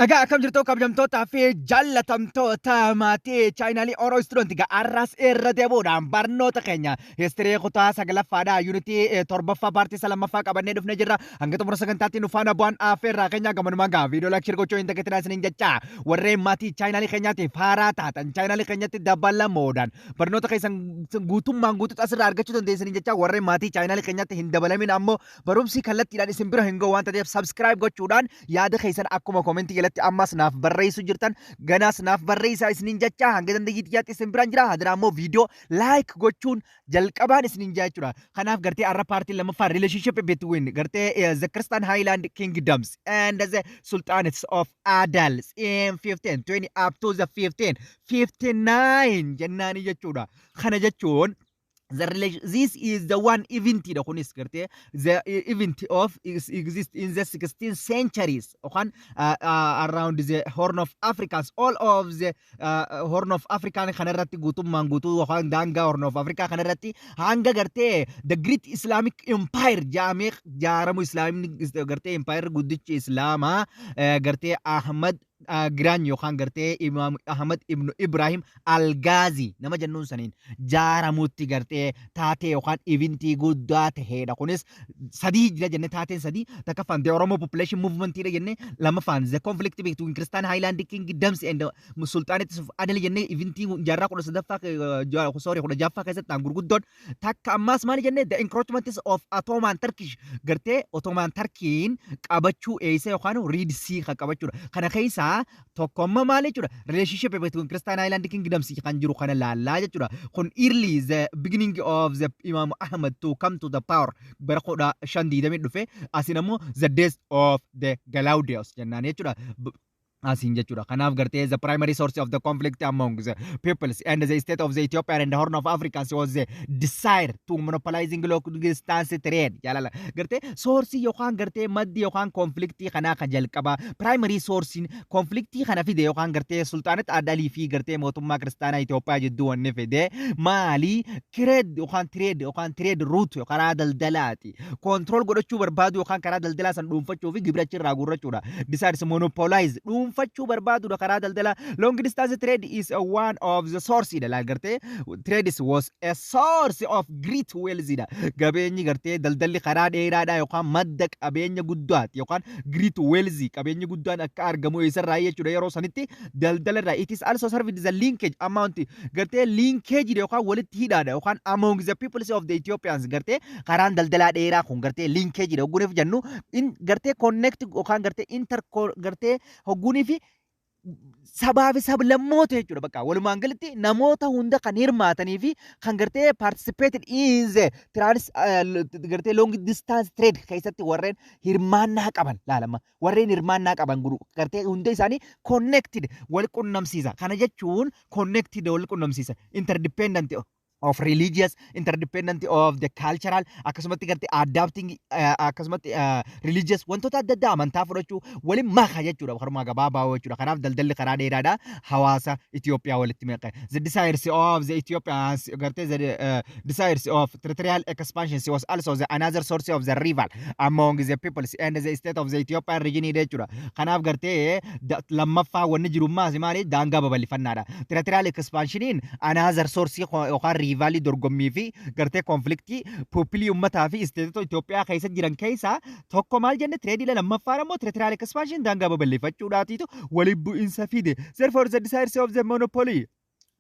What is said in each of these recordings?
Egaa akkam jirtu, kabajamtootaa fi jaallatamtoota maatii chaayinaalii Oro Student? Egaa arras irra deebi'uudhaan barnoota keenya history kutaa sagalaffaadha, unitii torbaffaa, partii isa lammaffaa qabannee dhufnee jirra. Hanga xumura sagantaatti nu faana bu'aan affeerraa keenya. Gamanumaan gaa viidiyoo like, share gochuu hin dagatinaa isiniin jecha. Warreen maatii chaayinaalii keenyaatiif haaraa taatan chaayinaalii keenyatti dabalamuudhaan barnoota keessan guutummaan guutuutti asirraa argachuu dandeessanii jecha. Warreen maatii chaayinaalii keenyaatti hin dabalamin ammoo barumsi kallattiidhaan isin bira hin ga'u waan ta'eef, subscribe gochuudhaan yaada keessan akkuma commentii jalatti ammas naaf barreessu jirtan ganaas naaf barreessaa isiniin jecha. Hanga dandeettii isin biraan jira. Hadira ammoo viidiyoo like gochuun jalqabaan isiniin jaa jechuudha. Kanaaf gartee arra partii lammaffaa relationship between gartee the Christian Highland Kingdoms and the Sultanates of Adal in 1520 up to the 1559 jennaani jechuudha. Kana jechuun the relation, this is the one event dha. Kunis gartee the event of is exist in the 16th centuries yookaan around the Horn of Africa, all of the Horn of Africa kanarratti, guutummaan guutuu yookaan daangaa Horn of Africa kanarratti hanga gartee the Great Islamic Empire jaamee jaaramu, Islaamni gartee empire guddichi Islaamaa gartee Ahmad Giraan yookaan gartee Imaam Ahmad Ibnu Ibrahim Algaazii nama jennuun saniin jaaramutti gartee taatee yookaan eventii guddaa tahedha. Kunis sadii jira jenne. Taateen sadii: takkaffaan the Oromo Population Movement dha jenne, lammaffaan the conflict between Christian Highland Kingdoms and Sultanates of Adal jenne, eventii jaarraa 13ffaa, sorry, 16ffaa keessatti ta'an gurguddoon takka. Ammaas maali jenne? The encroachments of Ottoman Turkish, gartee Ottoman Turkiin qabachuu eessa yookaan Red Sea kan qabachuudha. Kana keessaa tokko amma maal jechuudha? Relationship between Christian Highland Kingdoms kan jiru kana laallaa jechuudha. Kun early the beginning of the Imam Ahmad to come to the power bara 1520 dhufe. Asin ammoo the days of the Galaudius jennaan jechuudha. Asiin jechuudha. Kanaaf gartee the primary source of the conflict among the peoples and the state of the Ethiopian and the Horn of Africa was the desire to monopolizing long distance trade. Jaalala gartee sourceii yookaan gartee maddi yookaan conflictii kanaa kan jalqaba, primary sourceiin conflictii kana fide yookaan gartee Sultanate Adalii fi gartee mootummaa kiristaanaa Itoophiyaa jidduu wanni fide maali? Trade yookaan trade route, karaa daldalaati. Control godhachuu barbaadu yookaan karaa daldalaa san dhuunfachuu fi gibira achirraa guurrachuudha. Desires monopolize, dhuunfachuu barbaadudha karaa daldalaa. Long distance trade is a one of the source dha. Laal, gartee trade was a source of great wealth dha. Qabeenyi gartee daldalli karaa dheeraadha yookaan madda qabeenya guddaati yookaan great wealth, qabeenya guddaan akka argamu eessarraa jechuudha yeroo sanitti? Daldala irraa. It is also served the linkage amount, gartee linkage yookaan walitti hidhaadha yookaan among the peoples of the Ethiopians. Gartee karaan daldalaa dheeraa kun gartee linkage dha hogguuniif jennu gartee connect yookaan gartee inter gartee hogguunii fi sabaa fi sablammoota jechuudha. Bakka walumaan galatti namoota hunda kan hirmaatanii fi kan gartee participated in the trans gartee long distance trade keessatti warreen hirmaannaa qaban laalama, warreen hirmaannaa qaban gartee hunda isaanii connected, wal qunnamsiisa. Kana jechuun connected, wal qunnamsiisa, interdependent of religious, interdependent of the cultural, akkasumatti gartee adapting, akkasumatti religious wantoota adda addaa amantaa fudhachuu waliin maka jechuudha, karumaa gabaabaa jechuudha. Kanaaf daldalli karaa dheeraadha hawaasa Itoophiyaa walitti meeqa. The desires of the Ethiopians, gartee the desires of territorial expansion was also the another source of the rival among the peoples and the state of the Ethiopian region jechuudha. Kanaaf gartee lammaffaa wanni jirummaas maali? Daangaa babal'ifannaadha. Territorial expansioniin another source yookaan rivalii, dorgommii fi gartee conflictii peopleii, uummataa fi stateota Itoophiyaa keessa jiran keessaa tokko maal jenne? Tradeiidha. Lammaffaan ammoo territorial expansion, daangaa babal'ifachuudhaatiitu waliin bu'insa fide. Therefore the desires of the monopoly,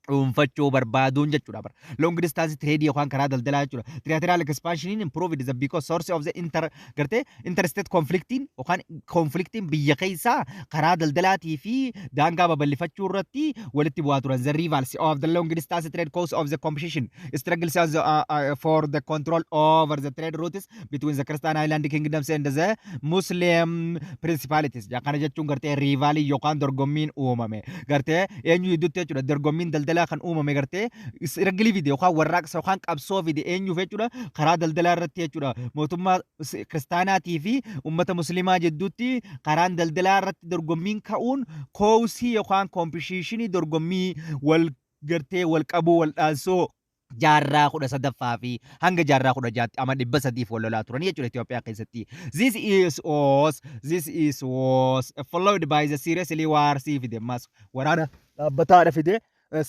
dhuunfachuu barbaaduun jechuudha bara. Long distance trade yookaan karaa daldalaa jechuudha. Territorial expansion improved the because source of the inter gartee interstate conflictiin yookaan conflictiin biyya keessaa karaa daldalaatii fi daangaa babal'ifachuu irratti walitti bu'aa turan. The rivals of the long distance trade cause of the competition struggles as, for the control over the trade routes between the Christian Highland Kingdoms and the Muslim principalities. Kana jechuun gartee rivalii yookaan dorgommiin uumame. Gartee eenyu gidduutti jechuudha? Dorgommiin daldalaa kan uumame gartee strugglii fide yookaan warraaqsa yookaan qabsoo fide eenyuuf jechuudha? Karaa daldalaa irratti jechuudha. Mootummaa kiristaanaatii fi uummata musliimaa jidduutti karaan daldalaa irratti dorgommiin ka'uun causeii yookaan competitionii, dorgommii wal gartee wal qabuu, wal dhaansoo Jaarraa 13ffaa fi hanga jaarraa 16tti ama 300f wal lolaa turan jechuudha Itoophiyaa keessatti. This is was followed by the seriously war si fide, ammas waraana dhaabbataadha fide,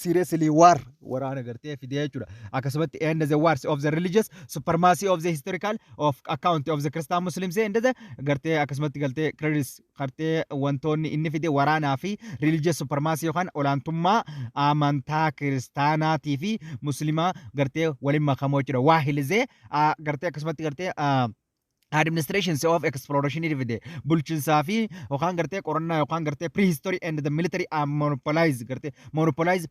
seriously war waraana gartee fide jechuudha. Akkasumatti and the wars of the religious supremacy of the historical of account of the Christian Muslims and the gartee akkasumatti galtee credits gartee wantoonni inni fide waraanaa fi religious supremacy yookaan olaantummaa amantaa kiristaanaatii fi muslimaa gartee waliin makamoo jechuudha. Waa hilizee gartee akkasumatti gartee administrations of exploration fide, bulchiinsaa fi yookaan gartee qorannaa yookaan gartee prehistory and the military are monopolize gartee monopolize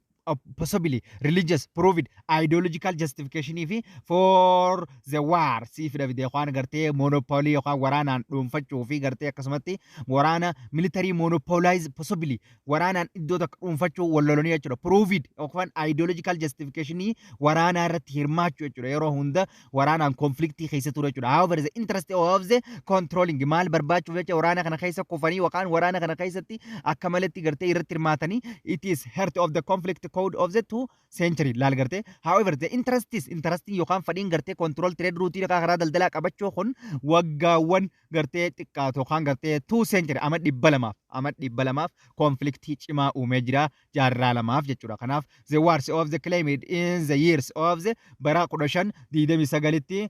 possibly religious proved ideological justification fi for the war si fida fide yookaan gartee monopoly yookaan waraanaan dhuunfachuu fi gartee akkasumatti waraana military monopolize possibly waraanaan iddoo tokko dhuunfachuu wal lolanii jechuudha. Proved yookaan ideological justification waraanaa irratti hirmaachuu jechuudha, yeroo hunda waraanaan conflictii keessa ture jechuudha. However, the interest of the controlling maal barbaachuuf jecha waraana kana keessa kufanii yookaan waraana kana keessatti akka malatti gartee irratti hirmaatanii, it is heart of the conflict code of the two century laal gartee. However, the interest is interest yookaan fedhiin gartee control trade route karaa daldalaa qabachuu kun waggaawwan gartee xiqqaatu yookaan gartee two century ama 200f conflictii cimaa uumee jira jaarraa 2f jechuudha. Kanaaf the wars of the claimed in the years of the bara 1529tti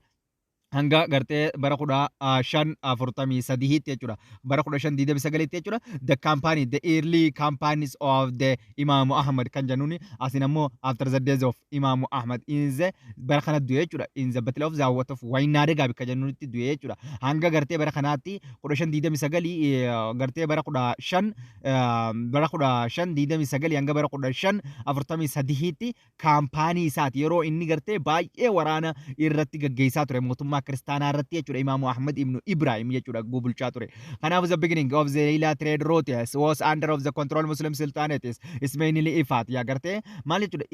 hanga gartee bara 1543tti jechuudha. Bara 1529tti jechuudha. The company, the early companies of the Imam Ahmad kan jennuun asin ammoo after the death of Imam Ahmad in the bara kana du'e jechuudha. In the battle of Zawwat of Waynaa bikka jennuunitti du'e jechuudha. Hanga gartee bara kanaatti 1529 gartee bara 1529 hanga bara 1543tti kaampaanii isaati yeroo inni gartee baay'ee waraana irratti gaggeessaa ture mootummaa kiristaanaa irratti jechuudha. Imaamu Ahmad ibnu Ibrahim jechuudha bulchaa ture. Kanaaf the beginning of the Zeila trade routes was under of the control Muslim sultanates is mainly Ifat yaa gartee maal jechuudha.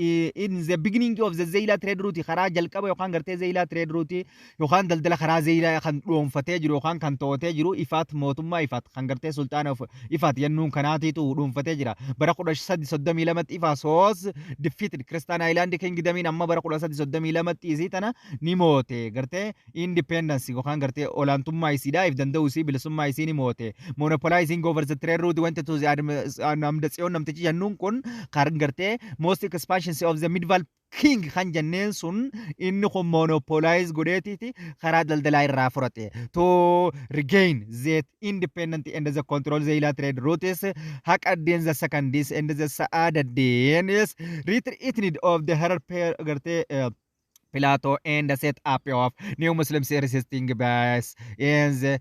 In the beginning of the Zeila trade route, karaa jalqaba yookaan gartee Zeila trade route yookaan daldala karaa Zeila kan dhuunfatee jiru yookaan kan to'atee jiru Ifat, mootummaa Ifat kan gartee sultaana Ifat jennuun kanaatiitu dhuunfatee jira. Bara 1332tti Ifat was defeated Christian Highland Kingdomiin amma bara 1332tti isii tana ni moote, gartee independence yookaan gartee olaantummaa isiidhaa if danda'u isii bilisummaa isii ni moote. Monopolizing over the trade route went to the Amda Tsiyoon namtichi jennuun kun kan gartee most expansions of the medieval king kan jenneen sun inni kun monopolize godheetiiti karaa daldalaa irraa fudhate. To regain the independent and the control Zeila trade routes, Haqaddeen the second and the Sa'adaddeen is retreated of the Harar gartee Plateau and the set up of new Muslims resisting base in the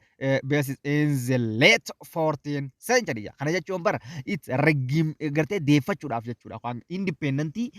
late 14th century. Kana jechuun bara it regime gartee deeffachuudhaaf jechuudha. Yookaan independentii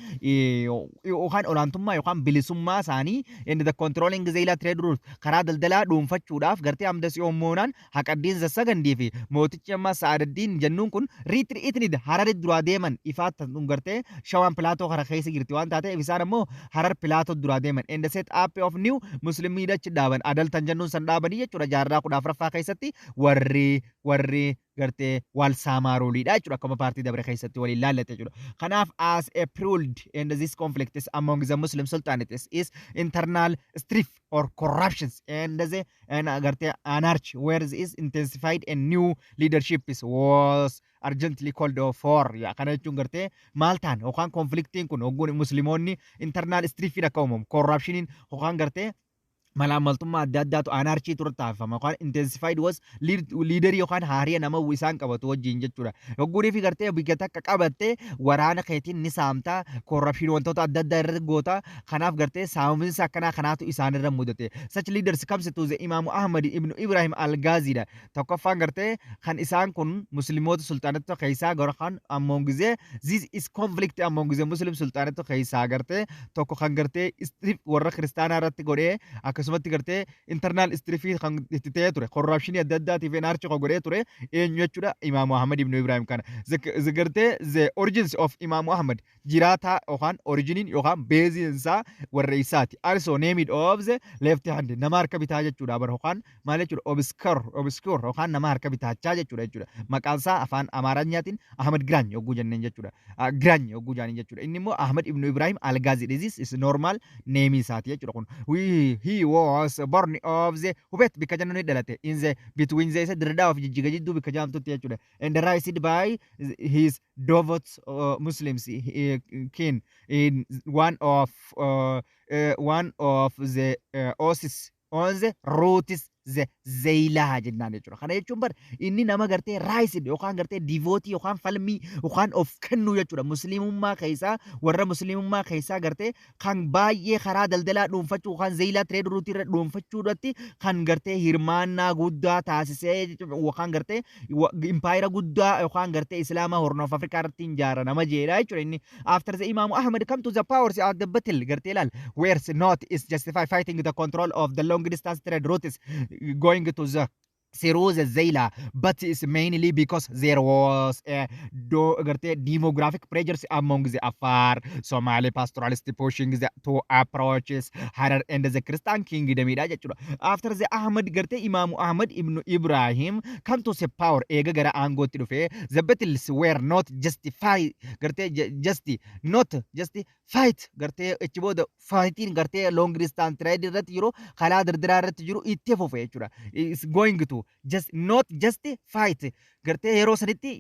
yookaan olaantummaa yookaan bilisummaa isaanii and the controlling Zeila trade route karaa daldalaa dhuunfachuudhaaf gartee Amda Tsiyoon Haqaddiin the secondii fi mootichi amma Sa'adaddiin jennuun kun retreated Harari duraa deeman. Ifaatti tun gartee Shawaan Plateau kara keessa jirti waan taateef isaan ammoo Harar Plateau duraa deeman and the set up of new Muslimii achi dhaaban, Adaltan jennuun san dhaabanii jechuudha. Jaarraa 14ffaa keessatti warri gartee wal saamaarooliidha jechuudha, akkuma paartii dabre keessatti waliin laallate jechuudha. Kanaaf as a period and this conflict is among the Muslim sultanates is internal strife or corruptions and the and gartee anarchy where is intensified and new leadership is was urgently called for. Yaa kana jechuun gartee maal ta'an yookaan conflictiin kun hogguun musliimoonni internal strife akka uumamu, corruptioniin yookaan gartee malaamaltummaa adda addaatu anarchy ture taasifama yookaan intensified was leaderii yookaan haariya nama isaan qabatu wajjin jechuudha. Hogguunii fi gartee biyya takka qabattee waraana keetiin ni saamtaa, corruption wantoota adda addaa irratti goota, kanaaf gartee saaminsa akkanaa kanaatu isaanirra mudate. Such leaders comes to the Imam Ahmad ibn Ibrahim al-Ghaziidha. Tokkoffaan gartee kan isaan kun musliimoota sultaanota keessaa gara kan among the this is conflict among the Muslim sultaanota keessaa gartee tokko kan gartee warra kiristaanaa irratti godhee akkasumatti Akkasumatti gartee internal strife kan itti ta'ee ture, corruption adda addaatiif anarchy kan godhee ture eenyu jechuudha? Imaamu Ahmad ibn Ibrahim kana. The gartee the origins of Imaamu Ahmad jiraataa yookaan originiin yookaan baseiin isaa warra isaati. Also named of the left hand, nama harka bitaa jechuudha bara, yookaan maal jechuudha, obscure yookaan nama harka bitaachaa jechuudha. Maqaan isaa afaan Amaaranyaatiin Ahmad Giraany yogguu jenneen jechuudha. Giraany yogguu jaaniin jechuudha. Inni immoo Ahmad ibn Ibrahim Algaazi. This is normal name isaati jechuudha kun. He was born of the Hubet bikka jennu ni dhalate, in the between the isa Dirdaa of Jijjiga jidduu bikka jaamtutti jechuudha. And raised by his devout Muslims kin in one of the oasis on the routes the Zeylaa jennaan jechuudha. Kana jechuun bar inni nama gartee raised yookaan gartee devoted yookaan falmii yookaan of kennuu jechuudha. Musliimummaa keessaa, warra musliimummaa keessaa gartee kan baay'ee karaa daldalaa dhuunfachuu yookaan Zeylaa trade route irra dhuunfachuu irratti kan gartee hirmaannaa guddaa taasisee yookaan gartee impaayira guddaa yookaan gartee Islaamaa Horn of Africa irratti ijaara nama jedha jechuudha inni. After the Imam Ahmad come to the powers at the battle gartee ilaal where's not is justify fighting the control of the long distance trade routes going to the through the Zayla, but it's mainly because there was a gartee demographic pressures among the Afar, Somali pastoralist pushing the two approaches Harar and the Christian kingdom dha jechuudha. After the Ahmad gartee Imam Ahmad ibn Ibrahim come to the power, eega gara aangootti dhufe, the battles were not justify gartee just not just fight gartee achi booda fightiin gartee long distance trade irratti jiru, karaa dardaraa irratti jiru itti fufe jechuudha. Is going to just not just fight gartee yeroo sanitti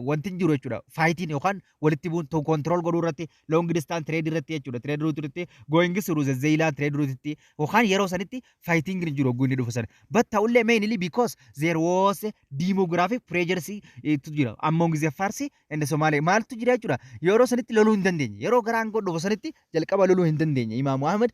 wanti hin jiru jechuudha. Fightiin yookaan walitti bu'uun to control godhuu irratti long distance trade irratti jechuudha. Trade route irratti going through the Zayla trade route itti yookaan yeroo sanitti fighting hin jiru hogguu inni dhufu sana. But ta'ullee mainly because there was demographic pressures tu jira among the Farsi and the Somali. Maaltu jira jechuudha? Yeroo sanitti loluu hin dandeenye. Yeroo gara aangoo dhufu sanitti jalqaba loluu hin dandeenye. Imaamu Ahmad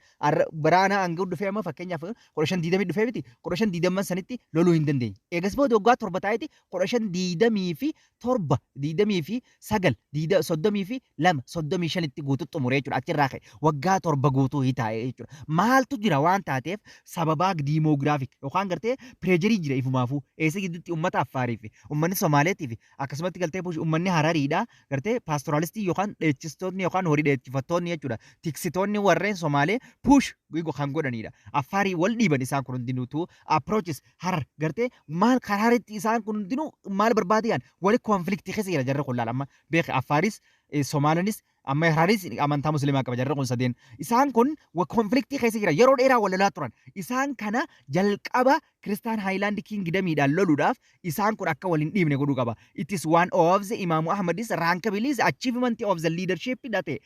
baraana aangoo dhufee amma fakkeenyaaf 1520 dhufee miti, 1520 sanitti loluu hin dandeenye. Eegas booda waggaa 7 taa'eeti 1527, 29, 32, 35tti guutuu xumuree jechuudha. Achirraa ka'e waggaa 7 guutuu taa'ee jechuudha. Maaltu jira waan taateef sababaa demographic yookaan gartee pressure jira ifumaafuu eessa gidduutti uummata Affaarii fi uummanni Somaaleetii fi akkasumatti galtee uummanni Harariidha, gartee pastoralistii yookaan dheechistoonni yookaan horii dheechifattoonni jechuudha. Tiksitoonni warreen Somaalee push kan godhanidha. Affaarii wal dhiiban isaan kun hundinuutu approaches Harar gartee maal karaaritti isaan kun hundinuu maal barbaadan wali conflictii keessa jira jarri kun. Laala amma beeke, Affaaris Somaalinis amma Hararis amantaa musliimaa qaba jarri kun sadeen. Isaan kun conflictii keessa jira, yeroo dheeraa wal lolaa turan. Isaan kana jalqaba Christian Highland Kingdomiidhaan loluudhaaf isaan kun akka wal hin dhiibne godhuu qaba. It is one of the Imaamu Ahmadis remarkable achievement of the leadership dhate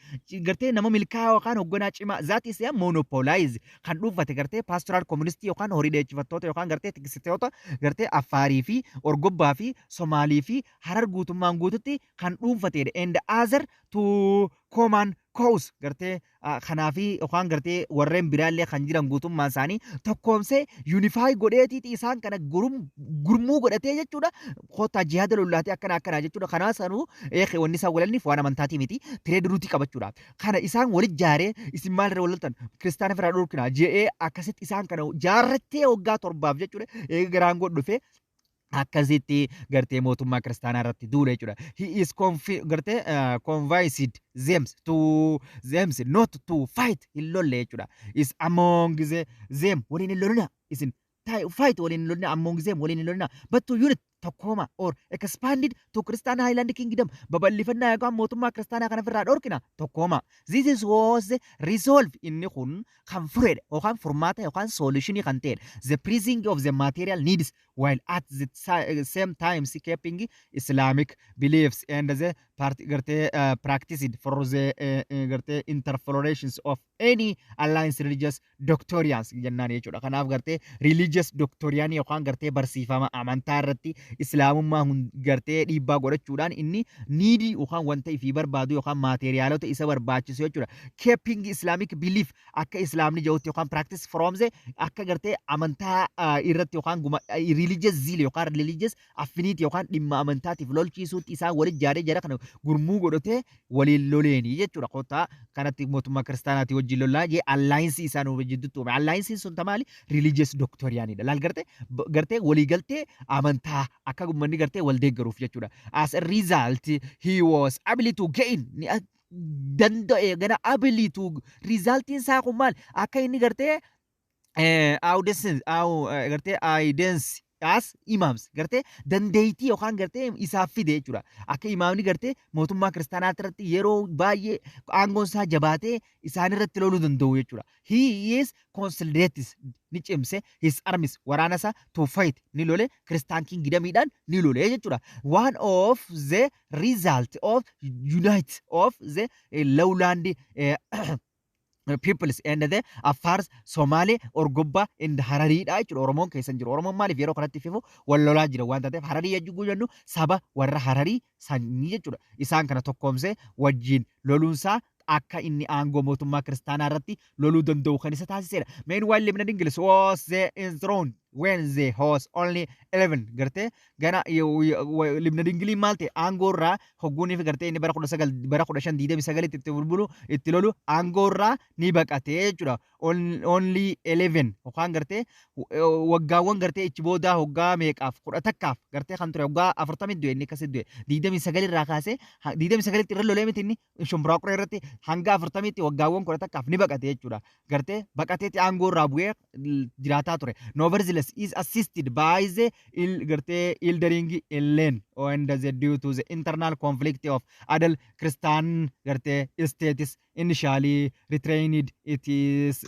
gartee nama milkaa'aa yookaan hoogganaa cimaa that is monopolize kan dhuunfate gartee pastoral community yookaan horii dheechifattoota yookaan gartee tiksitoota gartee Affaarii fi Orgobbaa fi Somaalii fi Harar guutummaan guututti kan dhuunfatedha. And other to common cause gartee kanaafi yookaan gartee warreen biraallee kan jiran guutummaan isaanii tokkoomsee unify godheetiiti isaan kana gurmuu godhatee jechuudha. Kottaa jihaada lollaatee akkana akkanaa jechuudha. Kanaa sanuu eeqee wanni isaan walalniif waan amantaatii miti, trade route qabachuudha. Kana isaan walit jaaree isin maalirra walaltan kiristaana firaa dhorkina je'ee akkasitti isaan kana jaarrattee waggaa 7f jechuudha. Eega garaan godhu dhufee akkasitti gartee mootummaa kiristaanaa irratti duule jechuudha. He is gartee convinced them to them not to fight, hin lolle jechuudha. Is among the them waliin hin lolina, isin fight waliin hin lolina, among them waliin hin lolina, but to unit tokkooma or expanded to Christian Highland Kingdom babal'ifannaa yookaan mootummaa kiristaanaa kana ofirraa dhorkina tokkooma. This is was the resolve, inni kun kan furedha yookaan furmaata yookaan solutionii kan ta'edha. The pressing of the material needs while at the same time keeping Islamic beliefs and the part gartee practiced for the gartee interference of any alliance religious doctrines jennaan jechuudha. Kanaaf gartee religious doctrine yookaan gartee barsiifama amantaa irratti islaamummaa gartee dhiibbaa godhachuudhaan inni needii yookaan wanta ifii barbaadu yookaan materialota isa barbaachisu jechuudha. Keeping Islamic belief akka islaamni jedhutti yookaan practice from the akka gartee amantaa irratti yookaan religious zeal yookaan religious affinity yookaan dhimma amantaatiif lolchiisuutti isaan walitti jaaree jara kana. Gurmuu godhatee waliin loleenii jechuudha. Kottaa kanatti mootummaa kiristaanaatii wajjin lollaa jee alliance isaan jidduutti uume. Allianceiin sun maali? Religious doctrineidha. Laal, gartee waliigaltee amantaa akka uummanni gartee wal deeggaruuf jechuudha. As a result, he was able to gain, ni danda'e gana, able to, resultiin isaa kun maal akka inni gartee audience gartee audience as imams gartee dandeettii yookaan gartee isaaf fide jechuudha. Akka imaamni gartee mootummaa kiristaanaa irratti yeroo baay'ee aangoon isaa jabaatee isaan irratti loluu danda'u jechuudha. He is consolidates, ni cimse, his armies, waraana isaa, to fight, ni lole, Christian kingdomiidhaan ni lole jechuudha. One of the result of unite of the lowland peoples and the Afars, Somali, Orgobba and Harariidha jechuudha. Oromoon keessa hin jiru. Oromoon maaliif yeroo kanatti fifu wal lolaa jira waan taateef Hararii jechuu jennu saba warra Hararii sanyii jechuudha. Isaan kana tokkoomsee wajjin loluunsaa akka inni aangoo mootummaa kiristaanaa irratti loluu danda'u kan isa taasisedha. Meanwhile, Libna Dingil was the enthroned when the was only 11. Gartee gana Libna Dingiliin maal ta'e? Aangoo irraa hogguunii fi gartee inni bara 19, bara 1529tti itti bulbulu itti lolu aangoo irraa ni baqatee jechuudha. Only 11 yookaan gartee waggaawwan gartee ichi boodaa hoggaa meeqaaf, 11f gartee kan ture, hoggaa 40 du'e. Inni akkasitti du'e. 29 irraa kaasee, 29tti irra lolee miti, inni Shumburaa Quree irratti hanga 40tti waggaawwan 11f ni baqate jechuudha. Gartee baqateetti aangoo irraa bu'ee jiraataa ture. Nevertheless, is assisted by the gartee Eldering Ellen and the due to the internal conflict of Adal Christian gartee states initially retained its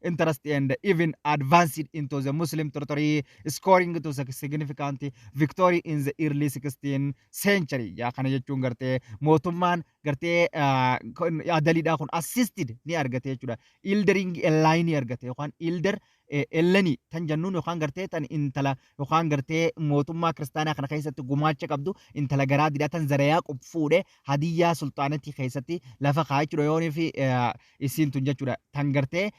interest and even advanced into the Muslim territory, scoring to significant victory in the early 16th century. Yaa kana jechuun gartee mootummaan gartee Adaliidhaa kun assisted ni argate jechuudha. Eldering Ellen ni argate yookaan Elder Elleni tan jennuun yookaan gartee tan intala yookaan gartee mootummaa kiristaanaa kana keessatti gumaacha qabdu, intala garaa didhaa tan Zara Yaaqub fuudhe Hadiyyaa sulxaanatii keessatti lafa kaa'aa jechuudha yoonii fi isiin tun jechuudha tan gartee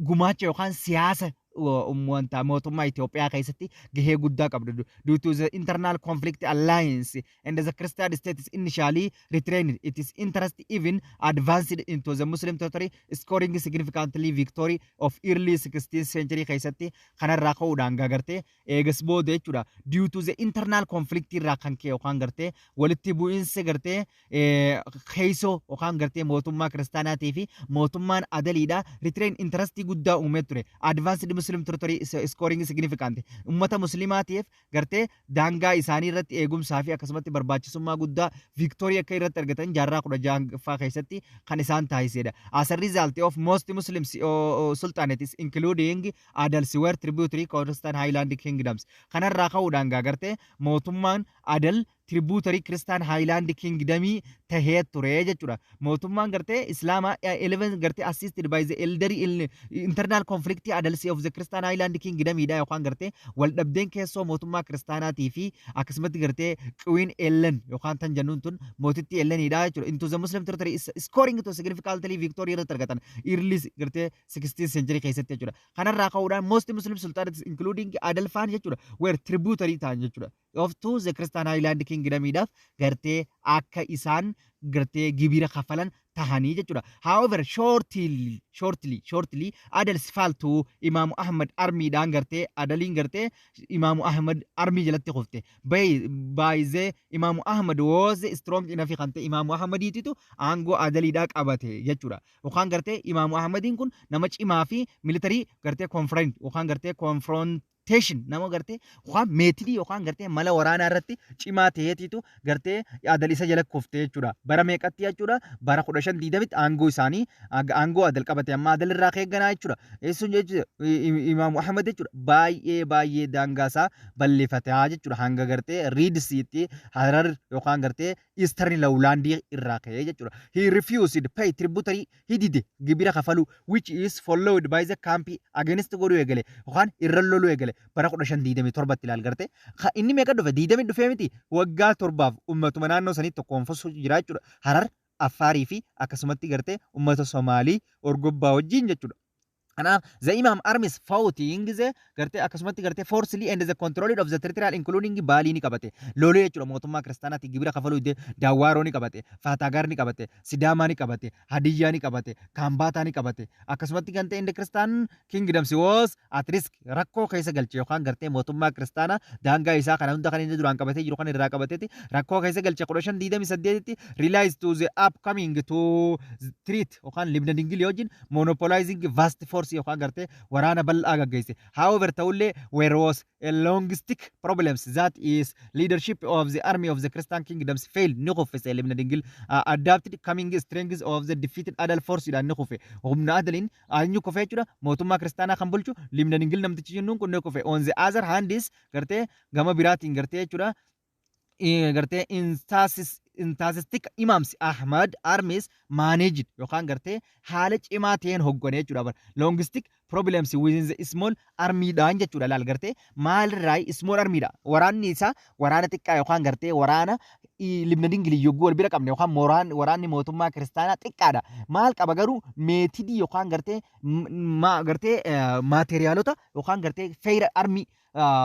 gumaacha yookaan siyaasa wanta mootummaa Itoophiyaa keessatti gahee guddaa qabdu. Due to the internal conflict alliance and the Christian states initially retained its interest, even advanced into the Muslim territory, scoring significantly victory of early 16th century keessatti. Kanarraa ka'uudhaan gartee eegas booda jechuudha. Due to the internal conflict irraa kan ka'e yookaan gartee walitti bu'iinsa gartee keessoo yookaan gartee mootummaa kiristaanaatii fi mootummaan Adaliidha. Retain interestii guddaa uumee ture. Advanced Muslim territory scoring significant. Ummata muslimaatiif gartee daangaa isaanii irratti eegumsaa fi akkasumatti barbaachisummaa guddaa victory akka irratti argatan jaarraa 16ffaa keessatti kan isaan taasisedha. As a result of most Muslims sultanates, including Adals, were tributary Christian Highland kingdoms. Kanarraa ka'uudhaan gartee mootummaan Adal tributary Christian Highland Kingdomii tahee ture jechuudha. Mootummaan gartee Islaamaa 11 gartee assisted by the elderly internal conflict Adals of the Christian Highland Kingdomidha yookaan gartee wal dhabdeen keessoo mootummaa kiristaanaatii fi akkasumatti gartee Queen Ellen yookaan tan jennuun tun mootittii Ellenidha jechuudha. Into the Muslim territory is scoring to significantly victory irratti argatan early gartee 16th century keessatti jechuudha. Kanarraa ka'uudhaan most Muslim sultanates, including Adalfaan jechuudha, were tributary ta'an jechuudha. Of to the Christian Highland Kingdomiidhaaf gartee akka isaan gartee gibira kafalan tahanii jechuudha. However, shortly Adals fall to Imaamu Ahmad armiidhaan gartee Adaliin gartee Imaamu Ahmad armii jalatti kufte. By the Imaamu Ahmad was strong enough kan ta'e Imaamu Ahmadiititu aangoo Adaliidhaa qabate jechuudha. Yookaan gartee Imaamu Ahmadiin kun nama cimaa fi military gartee confront yookaan gartee confrontation nama gartee yookaan meetilii yookaan gartee mala waraanaa irratti cimaa ta'eetitu gartee Adal isa jala kufte jechuudha. Bara meeqatti jechuudha? Bara 1520tti aangoo isaanii aangoo Adal qabate, amma Adal irraa keegganaa jechuudha. Eessuun jechuudha Imaamu Ahmad jechuudha. Baay'ee baay'ee daangaa isaa bal'ifataa jechuudha. Hanga gartee Red Seatti, Harar yookaan gartee Eastern Lowlandii irraa ka'ee jechuudha. He refused pay tributary, hidide gibira kafalu, which is followed by the camp against godhuu eegale yookaan irra loluu eegale bara 1527tti. Ilaal, gartee inni meeqa dhufe? 20 dhufee miti, waggaa 7f ummatuma naannoo sanii tokkoonfasuu jira jechuudha. Harar, Affaarii fi akkasumatti gartee ummata Somaalii Orgobbaa wajjin jechuudha. Kanaaf the Imam armies fighting the gartee akkasumatti gartee forcefully and the control of the territorial including Baalii ni qabate. Lolee jechuudha mootummaa kiristaanaatti gibira kafaluu didee Daawwaaroo ni qabate, Faataagaar ni qabate, Sidaamaa ni qabate, Hadiyyaa ni qabate, Kaambaataa ni qabate. Akkasumatti kan ta'e, the Christian kingdoms was at risk, rakkoo keessa galche yookaan gartee mootummaa kiristaanaa daangaa isaa kana hunda kan inni duraan qabatee jiru kan irraa qabateeti rakkoo keessa galche. 1528tti realize to the upcoming to threat yookaan Libna Dingil wajjin monopolizing vast force yookaan gartee waraana bal'aa gaggeesse. However, ta'ullee there was a logistic problems, that is leadership of the army of the Christian kingdoms failed, ni kuffise. Libna Dingil adapted coming strengths of the defeated Adal force dhaan ni kufe. Humna Adaliin eenyu kufe jechuudha? Mootummaa kiristaanaa kan bulchu Libna Dingil namtichi jennuun kun ni kufe. On the other hand is gartee gama biraatiin gartee jechuudha gartee enthusiastic Imams Ahmad armies managed yookaan gartee haala cimaa ta'een hoggane jechuudha bara. Logistic problems within the small army dhaan jechuudha. Laal, gartee maalirraa small army dha. Waraanni isaa waraana xiqqaa yookaan gartee waraana Libna Dingilii yogguu wal bira qabne yookaan mooraan waraanni mootummaa kiristaanaa xiqqaadha. Maal qaba garuu? Methodii yookaan gartee gartee materialota yookaan gartee fire armii,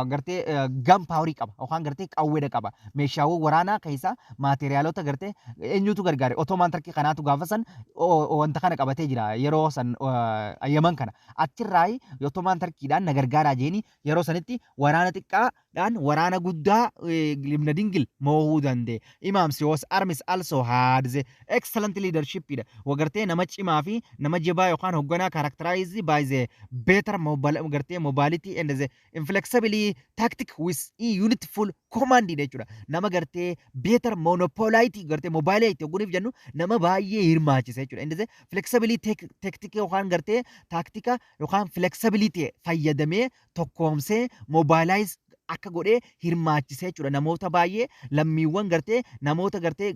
gartee gun powerii qaba yookaan gartee qawweedha qaba. Meeshaawwan waraanaa keessaa materialota gartee eenyutu gargaare? Ottoman Turkii kanaatu gaafa san wanta kana qabatee jira yeroo san Yaman kana. Achirraa Ottoman Turkiidhaan na gargaaraa jeeni yeroo sanitti waraana xiqqaadhaan waraana guddaa Libna Dingil moohuu danda'e. Imam was armies also had the excellent leadership dha. Gartee nama cimaa fi nama jabaa yookaan hoogganaa characterized by the better mobile gartee mobility and the inflexibly tactic with unitful command jechuudha. Nama gartee better monopolity gartee mobility oguniif jennu nama baay'ee hirmaachisa jechuudha. Inni flexibility tactic yookaan gartee tactica yookaan flexibility fayyadamee tokkoomsee mobilize akka godhee hirmaachisee jechuudha. Namoota baay'ee, lammiiwwan gartee namoota gartee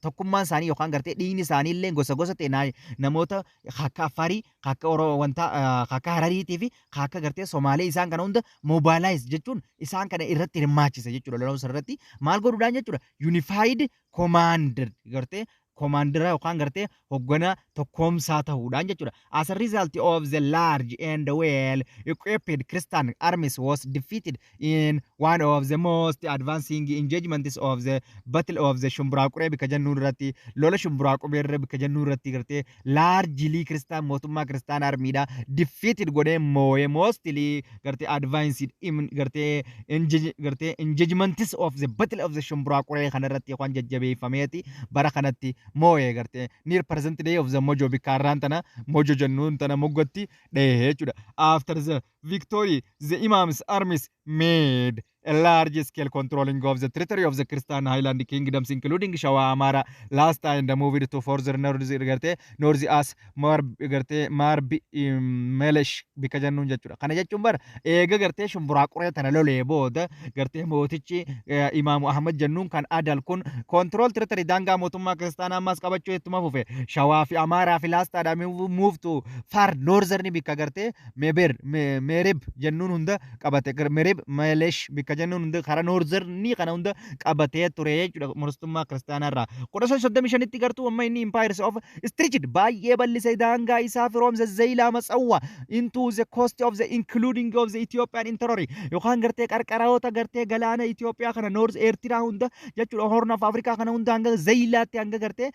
tokkummaan isaanii yookaan gartee dhiigni isaanii illee gosa gosa ta'e, namoota akka Affarii, akka wanta akka Harariitii fi akka gartee Somaalee, isaan kana hunda mobilize jechuun isaan kana irratti hirmaachise jechuudha. Lolawsa irratti maal godhuudhaan jechuudha? Unified commander, gartee commandera yookaan gartee hoggana tokkoomsaa ta'uudhaan jechuudha. As a result of the large and well equipped Christian armies was defeated in one of the most advancing engagements of the Battle of the Shumburaa Quree bika jennuun irratti, lola Shumburaa Qubee irra bika jennuun irratti gartee largely Christian mootummaa Christian armiidha defeated godhee moo'ee mostly gartee advanced gartee engagements of the Battle of the Shumburaa Quree kanarratti yookaan jajjabeeffameeti bara kanatti moo'ee gartee near present day of the Mojo, bikka har'aan tana Mojo jennuun tana moggatti dhahee jechuudha. After the victory, the Imam's armies made a large scale controlling of the territory of the Christian Highland kingdoms, including Shawa, Amara, Lasta and moved to further north gartee north as Mar gartee Marbi Melesh bikka jennuun jechuudha. Kana jechuun bara eega gartee Shumburaa Quree tana lolee booda gartee mootichi Imaamu Ahmad jennuun kan Adal kun control territory daangaa mootummaa kiristaanaa ammas qabachuu ittuma fufe. Shawaa fi Amaaraa fi Laastaadhaa move to far northern bikka gartee Meber Mereb jennuun hunda qabate. Mereb Melesh bikka jennuun hunda karaa northernii kana hunda qabatee ture jechuudha mootummaa kiristaanaa irraa. 1535tti gartuu amma inni empires of stretched baay'ee bal'ise daangaa isaa from the Zeilaa Matsawwa into the coast of the including of the Ethiopian interior yookaan gartee qarqaroota gartee galaana Itoophiyaa kana, North Eertiraa hunda jechuudha, Horn of Africa kana hunda hanga Zeilaatti, hanga gartee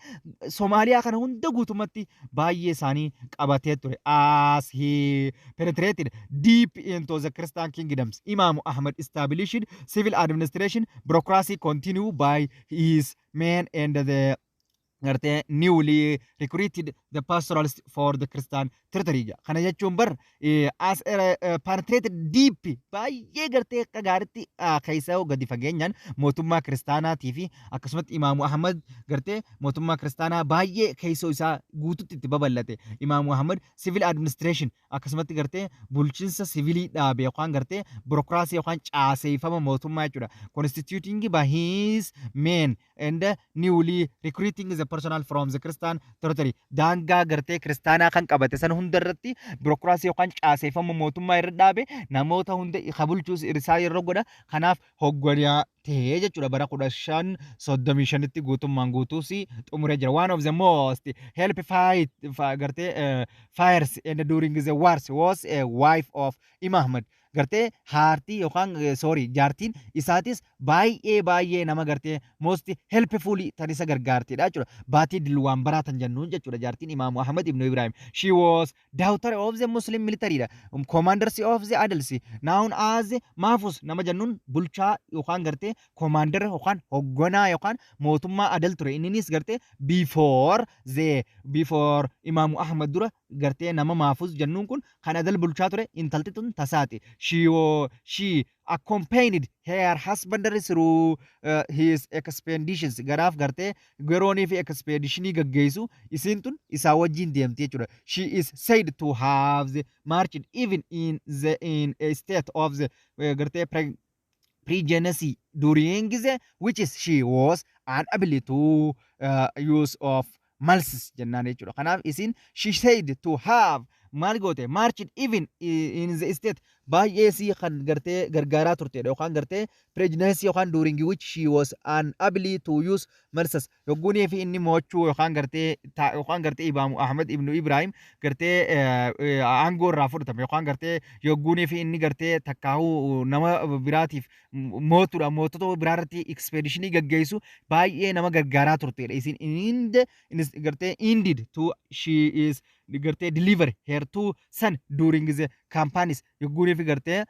Somaaliyaa kana hunda guutumatti baay'ee isaanii qabatee ture. As he penetrated deep into the Christian kingdoms, Imam Ahmad established civil administration bureaucracy continue by his men and the gartee newly recruited the pastoralists for the Christian territory. Kana jechuun bar as penetrated deep baay'ee gartee akka gaariitti keessa gadi fageenyaan mootummaa kiristaanaatii fi akkasumatti Imaamu Ahmad gartee mootummaa kiristaanaa baay'ee keessoo isaa guututti itti babal'ate. Imaamu Ahmad civil administration akkasumatti gartee bulchiinsa sivilii dhaabe yookaan gartee bureaucracy yookaan caaseeffama mootummaa jechuudha. Constituting by his men and newly recruiting the Personal from the Christian territory, daangaa gartee kiristaanaa kan qabate san hunda irratti bureaucracy yookaan caaseeffama mootummaa irra dhaabe, namoota hunda kabulchuus isaa yeroo godha. Kanaaf hogganaa ta'ee jechuudha. Bara 1535tti guutummaan guutuus xumuree jira. One of the most help fight gartee fires and during the wars was a wife of Imam Ahmad. Gartee haartii yookaan, sorry, jaartiin isaatis baay'ee baay'ee nama gartee most helpful tan isa gargaartidha jechuudha. Baatii Dilwaan baraatan jennuun jechuudha jaartiin Imaamu Ahmad ibn Ibrahim. She was daughter of the Muslim military dha. Commanders of the Adals. Known as Maafus nama jennuun bulchaa yookaan gartee commander yookaan hogganaa yookaan mootummaa Adal ture. Inninis gartee before Imaamu Ahmad dura gartee nama Maafus jennuun kun kan Adal bulchaa ture, intalti tun tasaati. She accompanied her husband through his expeditions. Garaaf gartee yeroonii fi expeditionii gaggeessu isiin tun isaa wajjin deemti jechuudha. She is said to have the marched even in a state of the gartee pregnancy during the which is she was unable to use of mules jennaan jechuudha. Kanaaf isin she said to have maal goote, marched even in the state, baay'ee sii kan gartee gargaaraa turtedha yookaan gartee pregnancy yookaan during which she was unable to use mules, yogguunii fi inni mo'achuu yookaan gartee yookaan gartee Imaamu Ahmad ibn Ibrahim gartee aangoo irraa fudhatame yookaan gartee yogguunii fi inni gartee takkaahuu nama biraatiif mootuudha, mootota biraarratti expeditionii gaggeessu baay'ee nama gargaaraa turtedha. Isin gartee indeed to she is gartee deliver her two son during the campaigns, yogguunii fi gartee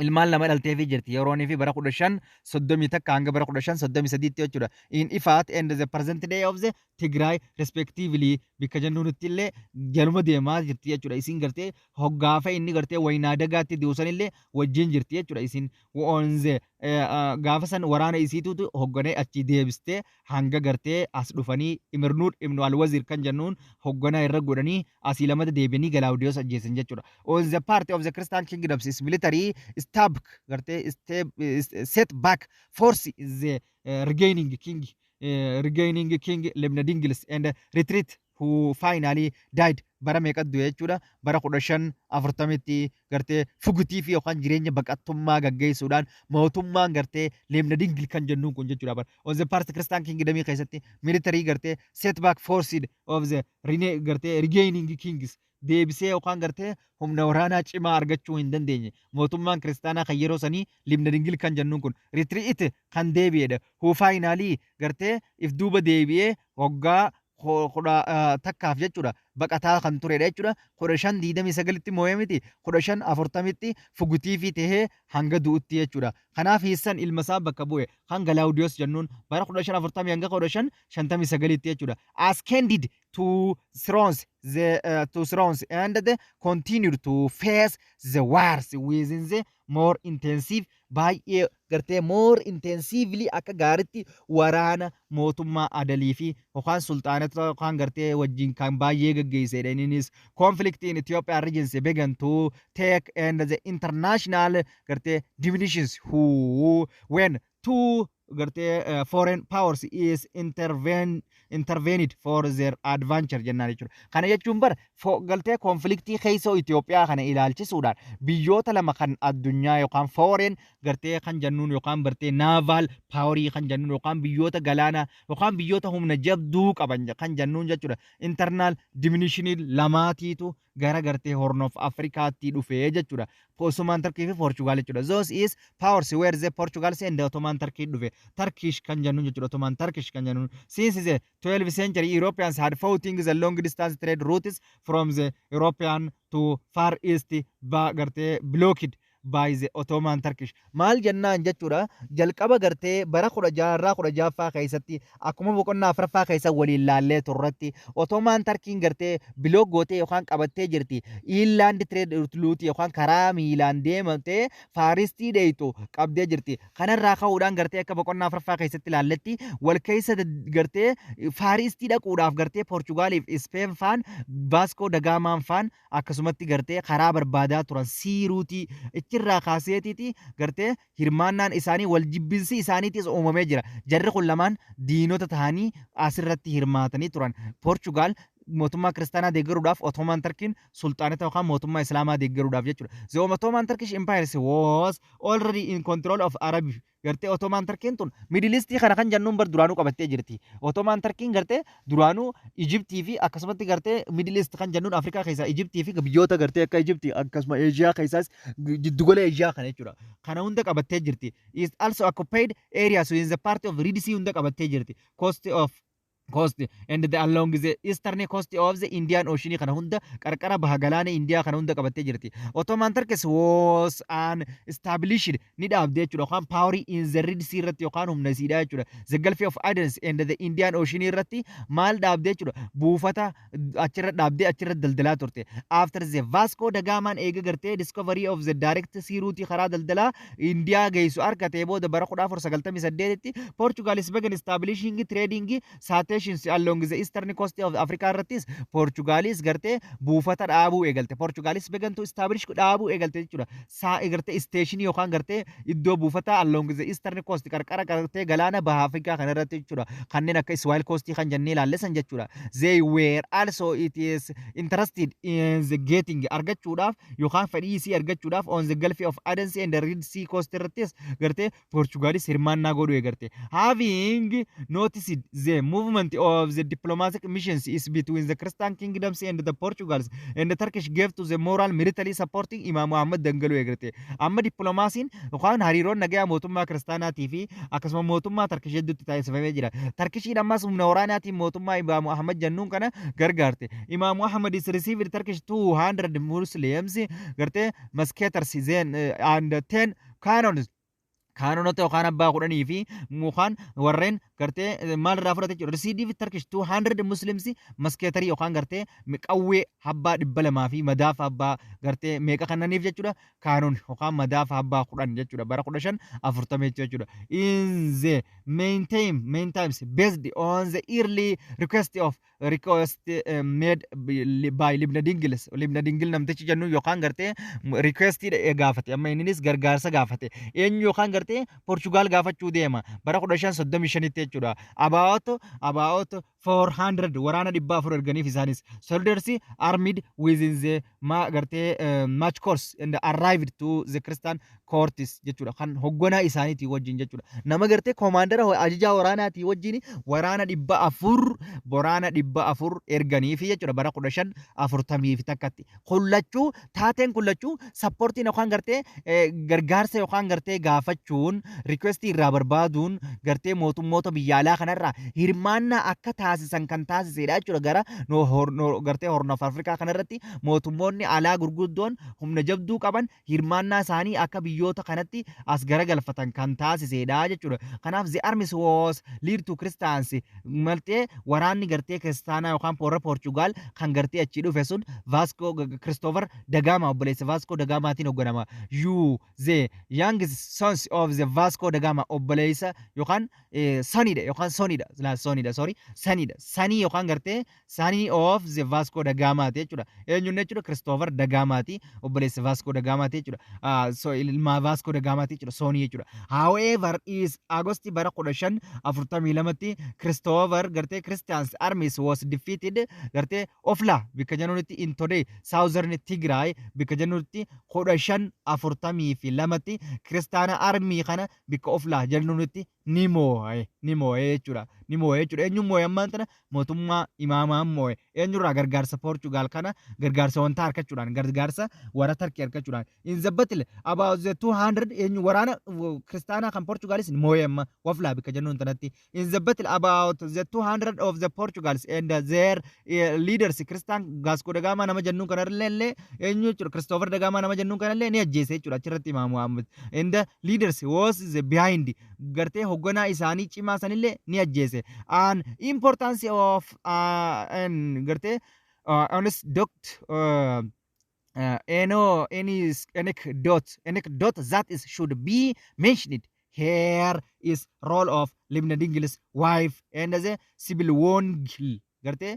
ilmaan lama dhalteefii jirti yeroonii fi bara 1531 hanga bara 1533tti jechuudha. In Ifat and the present day of the Tigray respectively bikka jennuunitti illee jaluma deemaa jirti jechuudha. Isin gartee hoggaafa inni gartee Waynaa Dagaatti deebisan illee wajjin jirti jechuudha. Isin on the gaafa san waraana isiitutu hogganee achi deebistee hanga gartee as dhufanii Imirnuud Ibnu Alwazir kan jennuun hogganaa irra godhanii asii lamata deebianii Galaawudiyoos ajjeesan jechuudha. On the part of the Christian kingdoms is military stab gartee step set back force the regaining king Lebna Dingils and retreat, who finally died. Bara meeqa du'e jechuudha? Bara 1540tti gartee fugitii fi yookaan jireenya baqattummaa gaggeessuudhaan mootummaan gartee Lebna Dingil kan jennuun kun jechuudha. Bara on the part Christian kingdomii keessatti military gartee setback forced of the gartee regaining kings deebisee yookaan gartee humna waraanaa cimaa argachuu hin dandeenye. Mootummaan kiristaanaa kan yeroo sanii Libna Dingil kan jennuun kun retreat kan deebi'edha. Who finally gartee if duuba deebi'ee waggaa kudha takkaaf jechuudha baqataa kan turedha jechuudha. 1529tti moo'ee miti, 1540tti fugitiifii tahee hanga du'utti jechuudha. Kanaaf hiissan ilma isaa bakka bu'e kan Galaawudiyoos jennuun bara 1540 hanga 1559tti jechuudha. Ascended to thrones and the continued to face the wars within the more intensive, baay'ee gartee more intensively akka gaaritti waraana mootummaa Adalii fi yookaan sulxaanota yookaan gartee wajjin kan baay'ee gaggeessedha. Innis conflict in Ethiopia regions began to take and the international gartee dimensions who when two gartee foreign powers is intervened for their adventure jennaan jechuudha. Kana jechuun bara galtee conflictii keessoo Itoophiyaa kana ilaalchisuudhaan biyyoota lama kan addunyaa yookaan foreign gartee kan jennuun yookaan bartee naval powerii kan jennuun yookaan biyyoota galaanaa yookaan biyyoota humna jabduu qaban kan jennuun jechuudha. Internal dimensionii lamaatiitu gara gartee Horn of Afrikaatti dhufee jechuudha. Ottoman Turkey fi Portugal jechuudha. Those is powers where the Portugal and the Ottoman Turkey dhufe. Turkish kan jennuun jechuudha. Ottoman Turkish kan jennuun. Since the 12th century, Europeans had fought the long distance trade routes from the European to Far East ba gartee blocked by the Ottoman Turkish. Maal jennaan jechuudha? Jalqaba gartee bara kudha jaarraa 16ffaa keessatti akkuma boqonnaa afuraffaa keessa waliin laallee turratti Ottoman Turkiin gartee block gootee yookaan qabattee jirti. Inland trade route yookaan karaa miilaan deemtee Far Eastii dheeytu qabdee jirti. Kanarraa ka'uudhaan gartee akka boqonnaa afuraffaa keessatti laalletti wal keessa gartee Far Eastii dhaquudhaaf gartee Poorchugaaliif Ispeen faan, Vaaskoo Dagaamaan faan akkasumatti gartee karaa barbaadaa turan sea routeii. Achirraa kaaseetiiti gartee hirmaannaan isaanii, wal jibbinsi isaaniitis uumamee jira. Jarri kun lamaan diinota ta'anii asirratti hirmaatanii turan. Portugal mootummaa kiristaanaa deeggaruudhaaf, Ottoman Turkiin sulxaanota yookaan mootummaa islaamaa deeggaruudhaaf jechuudha. The Ottoman Turkish Empire was already in control of Arab. Gartee Ottoman Turkiin tun Middle East kana kan jennuun bar duraanuu qabattee jirti. Ottoman Turkiin gartee duraanuu Egyptii fi akkasumatti gartee Middle East kan jennuun Afrikaa keessaa Egyptii fi biyyoota gartee akka Egyptii, akkasuma Eeshiyaa keessaas jiddugala Eeshiyaa kana jechuudha. Kana hunda qabattee jirti. Is also occupied areas within the part of Red Sea hunda qabattee jirti. Coast of coast and the along the eastern coast of the Indian Ocean kana hunda, qarqara baha galaana Indiyaa kana hunda qabattee jirti. Ottoman Turkish was an established ni dhaabde jechuudha, yookaan power in the Red Sea irratti yookaan humna isiidha jechuudha. The Gulf of Aden and the Indian Ocean irratti maal dhaabde jechuudha? Buufata achirra dhaabdee achirra daldalaa turte. After the Vasco da Gama eega gartee discovery of the direct sea route, karaa daldalaa Indiyaa geessu argatee booda, bara 1498tti Portugal is began establishing trading stations along the eastern coast of Africa irrattis Portugalis gartee buufata dhaabuu eegalte. Portugalis began to establish dhaabuu eegalte jechuudha. Saa gartee station yookaan gartee iddoo buufata along the eastern coast, qarqara gartee galaana baha Afrikaa kana irratti jechuudha. Kanneen akka Swahili coast kan jennee ilaalle san jechuudha. They were also it is interested in the getting argachuudhaaf yookaan fedhii isii argachuudhaaf on the Gulf of Aden and the Red Sea coast irrattis gartee Portugalis hirmaannaa godhuu eegalte. Having noticed the movement of the diplomatic missions is between the Christian kingdoms and the Portugals and the Turkish gave to the moral military supporting Imam Muhammad dangaluu eegalte. Amma dippiloomaasiin yookaan hariiroon nagayaa mootummaa kiristaanaatii fi akkasuma mootummaa Turkish hedduutti taasifamee jira. Turkishiin ammas humna waraanaatiin mootummaa Imam Muhammad jennuun kana gargaarte. Imam Muhammad is received Turkish 200 Muslims gartee musketeers then and 10 cannons, cannonota yookaan abbaa 10 fi mukaan warreen gartee maal irraa fudhate jechuudha. Received Turkish 200 Muslims musketeerii yookaan gartee qawwee abbaa 200 fi madaafa abbaa gartee meeqa kannaniif jechuudha. Cannon yookaan madaafa abbaa 10 jechuudha. Bara 1540 jechuudha. In the main times based on the early request of request made by Libna Dingil. Libna Dingil namtichi jennu yookaan gartee request gaafate. Amma innis gargaarsa gaafate. Eenyu yookaan gartee Portugal gaafachuu deema bara 1535tti jechuudha. About 400 waraana 400 erganiif. Isaanis soldiers armed within the ma gartee matchlocks and arrived to the Christian courts jechuudha, kan hogganaa isaaniitii wajjin jechuudha. Nama gartee komaandara ajajaa waraanaatii wajjin waraana 400 erganiifi jechuudha bara 1541tti. Kullachuu taateen kullachuu supportiin yookaan gartee gargaarsa yookaan gartee gaafachuun, requestii irraa barbaaduun gartee mootummoota biyya alaa kanarraa hirmaannaa akka taasisan kan taasisedha jechuudha. Gara gartee Horn of Afrikaa kanarratti mootummoonni alaa gurguddoon humna jabduu qaban hirmaannaa isaanii akka biyyoota kanatti as garagalfatan kan taasisedha jechuudha. Kanaaf the armies was lead to Christians maltee waraanni gartee kiristaanaa yookaan warra Portugal kan gartee achii dhufe sun Vasco Christopher da Gama, obboleessa Vasco da Gamaatiin hoogganama. You the young sons of the Vasco da Gama, obboleessa yookaan sonidha yookaan sonidha la sonidha, sorry, sonidha, sonii yookaan gartee sonii of the Vasco da Gamaati jechuudha. Eenyuun jechuudha? Christopher da Gamaati, obboleessa Vasco da Gamaati jechuudha. So ilma Vasco da Gamaati jechuudha, sonii jechuudha. However is August bara 1542tti Christopher gartee Christians armies was defeated gartee Ofla bikka jennutti, in today Southern Tigray bikka jennutti, 1542tti kiristaana army kana bikka Ofla jennutti ni moo'e jechuudha. Ni moo'e jechuudha. Eenyuun moo'e ammaan tana? Mootummaa imaamaan moo'e. Eenyurraa? Gargaarsa Portugal kana, gargaarsa wanta argachuudhaan, gargaarsa warra Tarkii argachuudhaan. In the battle about the 200 eenyu waraana kiristaanaa kan Portugalis moo'e amma Waflaa bikka jennuun tanatti. In the battle about the 200 of the Portugals and their leaders Christian Vasco da Gama nama jennuun kanallee illee eenyu jechuudha? Christopher da Gama nama jennuun kanallee ni ajjeese jechuudha achirratti Imaamu Muhammad. And the leaders was the behind gartee hogganaa isaanii cimaa sanillee ni ajjeese. An importance of and gartee honest doct ano any anecdote that is should be mentioned here is role of Libna Dingil's wife and the Sibyl Wongel. Gartee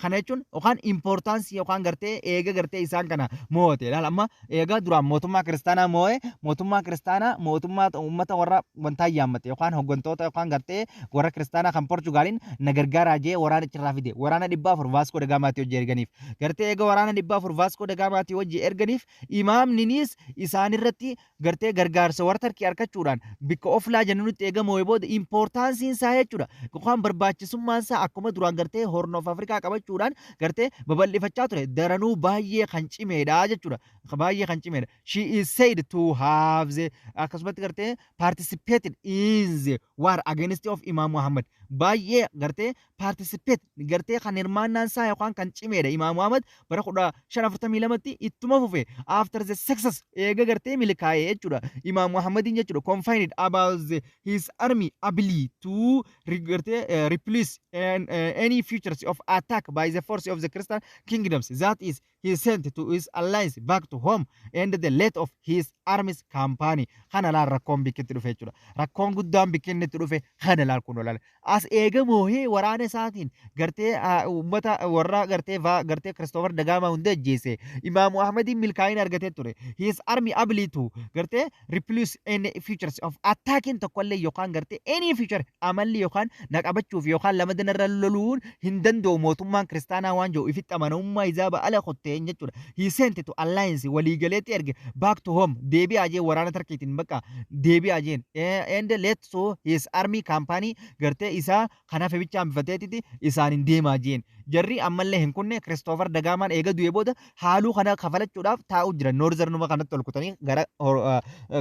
kana jechuun yookaan importance yookaan gartee eega gartee isaan kana moo'ate. Ilaala, amma eega duraan mootummaa kiristaanaa moo'e, mootummaa kiristaanaa, mootummaa uummata warra wantaa yaammate yookaan hooggantoota yookaan gartee warra kiristaanaa kan Portugaaliin na gargaaraa jee waraana achirraa fide. Waraana 400 Vaaskoo Dagaamaatii hojii erganiif. Gartee eega waraana 400 Vaaskoo Dagaamaatii hojii erganiif, imaamninis isaanirratti gartee gargaarsa warra Tarkii argachuudhaan bikka Oflaa jennutti eega moo'e booda, importanceiin isaa jechuudha yookaan barbaachisummaan isaa akkuma duraan gartee Horn of Africa qabachuudhaan gartee babal'ifachaa ture daranuu baay'ee kan cimeedha jechuudha. Baay'ee kan cimeedha. She is said to have the akkasumatti gartee participated in the war against of Imam Muhammad. Baay'ee gartee participate gartee kan hirmaannaan isaa yookaan kan cimeedha. Imam Muhammad bara 1542tti ittuma fufe. After the success, eega gartee milkaa'ee jechuudha. Imam Muhammadin jechuudha, confined about his army ability to gartee replace and any futures of attack by the force of the Christian kingdoms, that is, he sent to his allies back to home and the late of his armies company. Kana laal, rakkoon bikkitti dhufe jechuudha. Rakkoon guddaan bikkinni itti dhufe kana laal. Kun laal, as eega moohee waraana isaatiin gartee uummata warra gartee gartee Kiristoofer Dagaamaa hunda ajjeese, Imaamu Ahmadiin milkaa'ina argatee ture. His army ability to gartee replace any futures of attacking tokkollee yookaan gartee any future amalli yookaan na qabachuuf yookaan lama danarra loluun hin danda'u mootummaan kiristaanaa waan jiru ifitti amanamummaa isaa ba'ala kotteen jechuudha. He sent to alliance waliigaleetti erge back to home, deebi'aa jee waraana Tarkiitiin bakka deebi'aa jeen, and let so his army company gartee isaa kanaaf bicha hambifateetiti isaan hin deemaa jeen. Jarri ammallee hin kunne. Kiristoofer Dagaamaan eega du'ee booda haaluu kana kafalachuudhaaf taa'u jira. Northernuma kanatti ol kutanii gara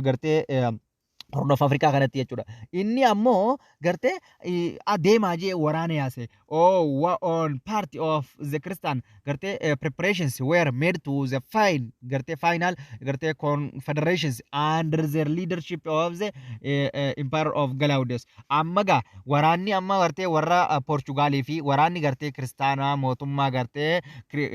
gartee Horn of Africa kanatti jechuudha. Inni ammoo gartee adeemaa jee waraana yaase. Oh, on part of the Christian gartee preparations were made to the fine gartee final gartee confederations under the leadership of the Empire of Galaudius. Amma gaa waraanni amma gartee warra Portugaalii fi waraanni gartee kiristaanaa mootummaa gartee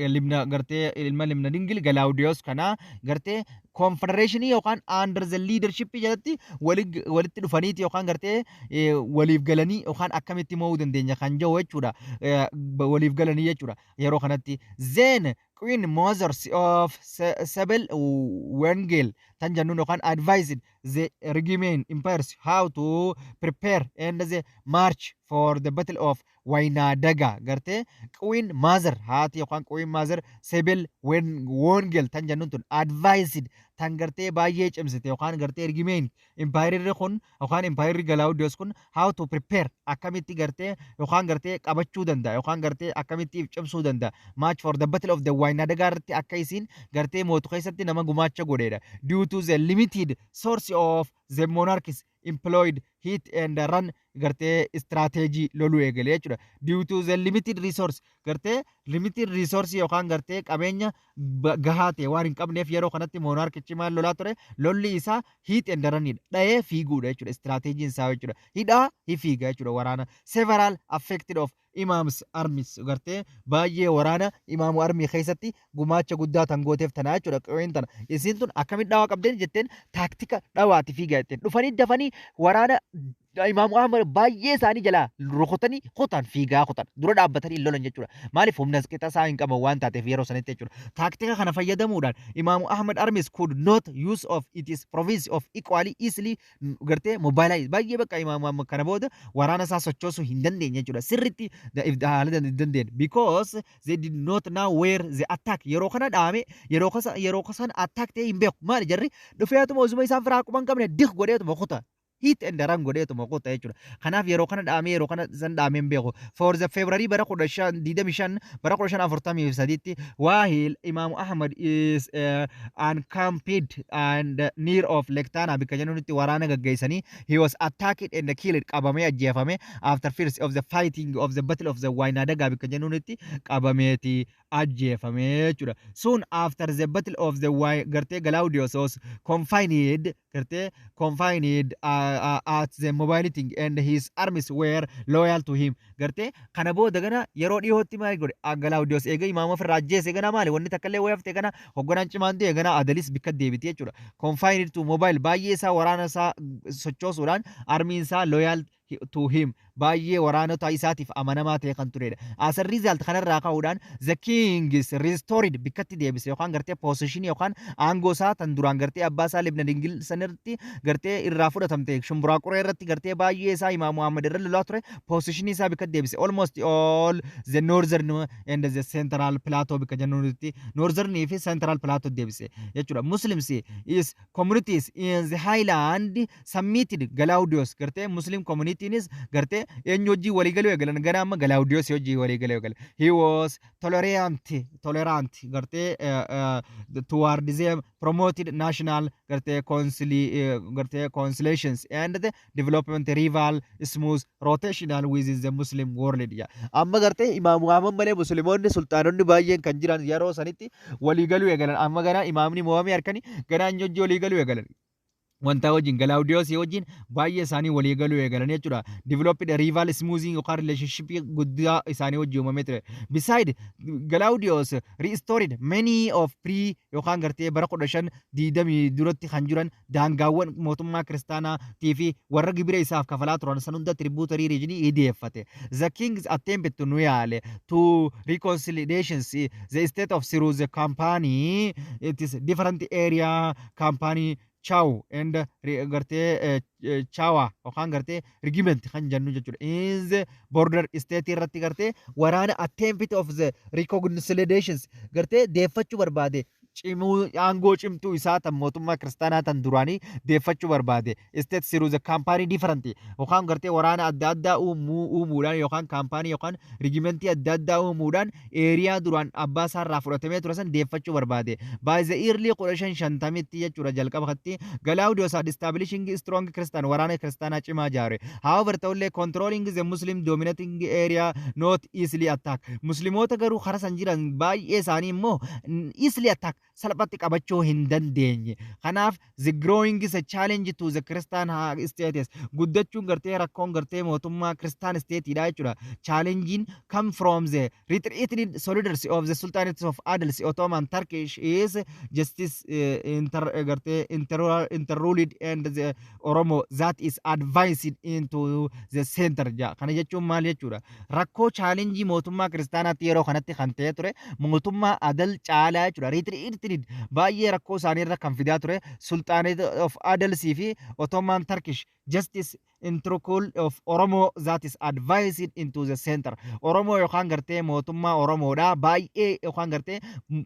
Libna gartee ilma Libna Dingil Galaudius kana gartee confederationii yookaan under the leadership jalatti walitti dhufaniiti yookaan gartee waliif galanii yookaan akkamitti mo'uu dandeenya kan jiru jechuudha. Waliif galanii jechuudha yeroo kanatti. Then Queen Mothers of Sebel Wengel tan jennuun yookaan advised the regiment empires how to prepare and the march for the Battle of Wainadaga. Gartee Queen Mother haati yookaan Queen Mother Sebel Wengel tan jennuun tun advised tan gartee baay'ee cimsite yookaan gartee regiment empire kun yookaan empire Galaudius kun how to prepare, akkamitti gartee yookaan gartee qabachuu danda'a yookaan gartee akkamitti cimsuu danda'a march for the Battle of the Wainadaga irratti akka isiin gartee mootu keessatti nama gumaacha godheedha. Due to the limited source of the monarchs employed hit and run gartee strategy loluu eegale jechuudha. Due to the limited resource, gartee limited resource yookaan gartee qabeenya gahaa ta'e waan hin qabneef, yeroo kanatti monarchichi maal lolaa ture? Lolli isaa hit and runidha. Dha'ee fiiguudha jechuudha strategiin isaa jechuudha. Hidhaa hi fiiga jechuudha waraana. Several affected of Imams armies gartee baay'ee waraana Imaamu army keessatti gumaacha guddaa tan gooteef tanaa jechuudha qawween tana. Isiin tun akkamitti dhawaa qabdeen jetteen taaktika dhawaati fiigaa jetteen dhufanii dafanii waraana Imaamu Ahmad baay'ee isaanii jalaa rukutanii kutan, fiigaa kutan, dura dhaabbatanii lolan jechuudha. Maaliif? Humna qixa isaa hin qaban waan taateef yeroo sanitti jechuudha. Taaktika kana fayyadamuudhaan Imaamu Ahmad armies could not use of its province of equally easily gartee mobilize baay'ee bakka Imaamu Ahmad kana booda waraana isaa sochoosuu hin dandeenye jechuudha. Sirriitti haala hin dandeenye because they did not know where the attack yeroo kana dhaame, yeroo kasa yeroo kasan attack ta'e hin beeku. Maali? Jarri dhufeetuma osuma isaan firaa quban qabne dik godheetuma kuta, hit and run godheetuma kuta jechuudha. Kanaaf yeroo kana dhaamee yeroo kana san dhaamee hin beeku. For the February bara 1525, bara 1543tti, while Imam Ahmad is uncamped and near of Lake Tana bikka jennutti waraana gaggeessanii, he was attacked and killed, qabamee ajjeefame after first of the fighting of the Battle of the Wainadaga bikka jennutti qabameeti ajjeefame jechuudha. Soon after the Battle of the gartee Galaudius was confined gartee confined at the mobility and his armies were loyal to him. Gartee kana booda gana yeroo dhiyootti maal godhe Galaudius? Eega imaama ofirraa ajjeese gana maali wanni takka illee wayii haftee gana hogganaan cimaan ta'e gana Adalis bikka deebite jechuudha. Confined to mobile baay'ee isaa waraana isaa sochoosuudhaan armyiin isaa loyal to him, baay'ee waraanota isaatiif amanamaa ta'e kan turedha. As a result, kanarraa ka'uudhaan, the king is restored, bikkatti deebise yookaan gartee position yookaan aangoo isaa tan duraan gartee abbaa isaa Libna Dingil sanirratti gartee irraa fudhatamte, Shumburaa Quree irratti gartee baay'ee isaa Imaam Muhammad irra lolaa ture, position isaa bikkatti deebise. Almost all the northern and the central plateau, bikka jennuutti northern fi central plateau deebise jechuudha. Muslims is communities in the highland submitted Galaudios. Gartee Muslim communities gartee eenyu wajjin waliigaluu eegalan? Gara amma Galaudios wajjin waliigaluu eegalan. He was tolerant gartee toward them, promoted national gartee gartee conciliations and the development rival smooth rotational within the Muslim world. Amma gartee Imaam Muhammad malee Musliimoonni sultaanonni baay'een kan jiran yeroo sanitti waliigaluu eegalan. Amma gara imaamni mo'amee harkani gara eenyu wajjin waliigaluu eegalan? Wanta wajjin, Galaawudiyoosii wajjin baay'ee isaanii walii galuu eegalan jechuudha. Developed a rival smoothing yookaan relationship guddaa isaanii wajjin uumamee ture. Beside, Galaawudiyoos restored many of pre yookaan gartee bara 1520 duratti kan jiran daangaawwan mootummaa kiristaanaatii fi warra gibira isaaf kafalaa turan san hunda tributary region dhiyeeffate. The kings attempted to nu yaale to reconciliations the state of through the company, it is different area company chow and gartee chawa yookaan gartee regiment kan jennu jechuudha. In the border state irratti gartee waraana attempt of the reconciliations gartee deeffachuu barbaade, cimuu aangoo cimtuu isaa tan mootummaa kiristaanaa tan duraanii deeffachuu barbaade. State through the company different yookaan gartee waraana adda addaa uumuu uumuudhaan yookaan company yookaan regimentii adda addaa uumuudhaan area duraan abbaa isaarraa fudhatamee ture san deeffachuu barbaade. By the early 1550tti jechuudha, jalqaba katti Galaawudiyoos had establishing strong Christian waraana kiristaanaa cimaa jaare. However, ta'ullee, controlling the Muslim dominating area not easily attack. Musliimoota garuu kara san jiran baay'ee isaanii immoo easily attack, salphatti qabachuu hin dandeenye. Kanaaf the growing is a challenge to the Christian status. Guddachuun gartee rakkoon gartee mootummaa Christian stateidha jechuudha. Challenging come from the retreated soldiers of the Sultanate of Adals, Ottoman Turkish is justice inter gartee interruled and the Oromo that is advanced into the center ja. Kana jechuun maal jechuudha? Rakkoo challenge mootummaa kiristaanaatti yeroo kanatti kan ta'e ture mootummaa Adal caalaa jechuudha. Retreated baay'ee rakkoo isaanii irra kan fidaa ture Sultanate of Adalsii fi Ottoman Turkish justice introcul of Oromo that is advanced into the center. Oromoo yookaan gartee mootummaa Oromoodha baay'ee yookaan gartee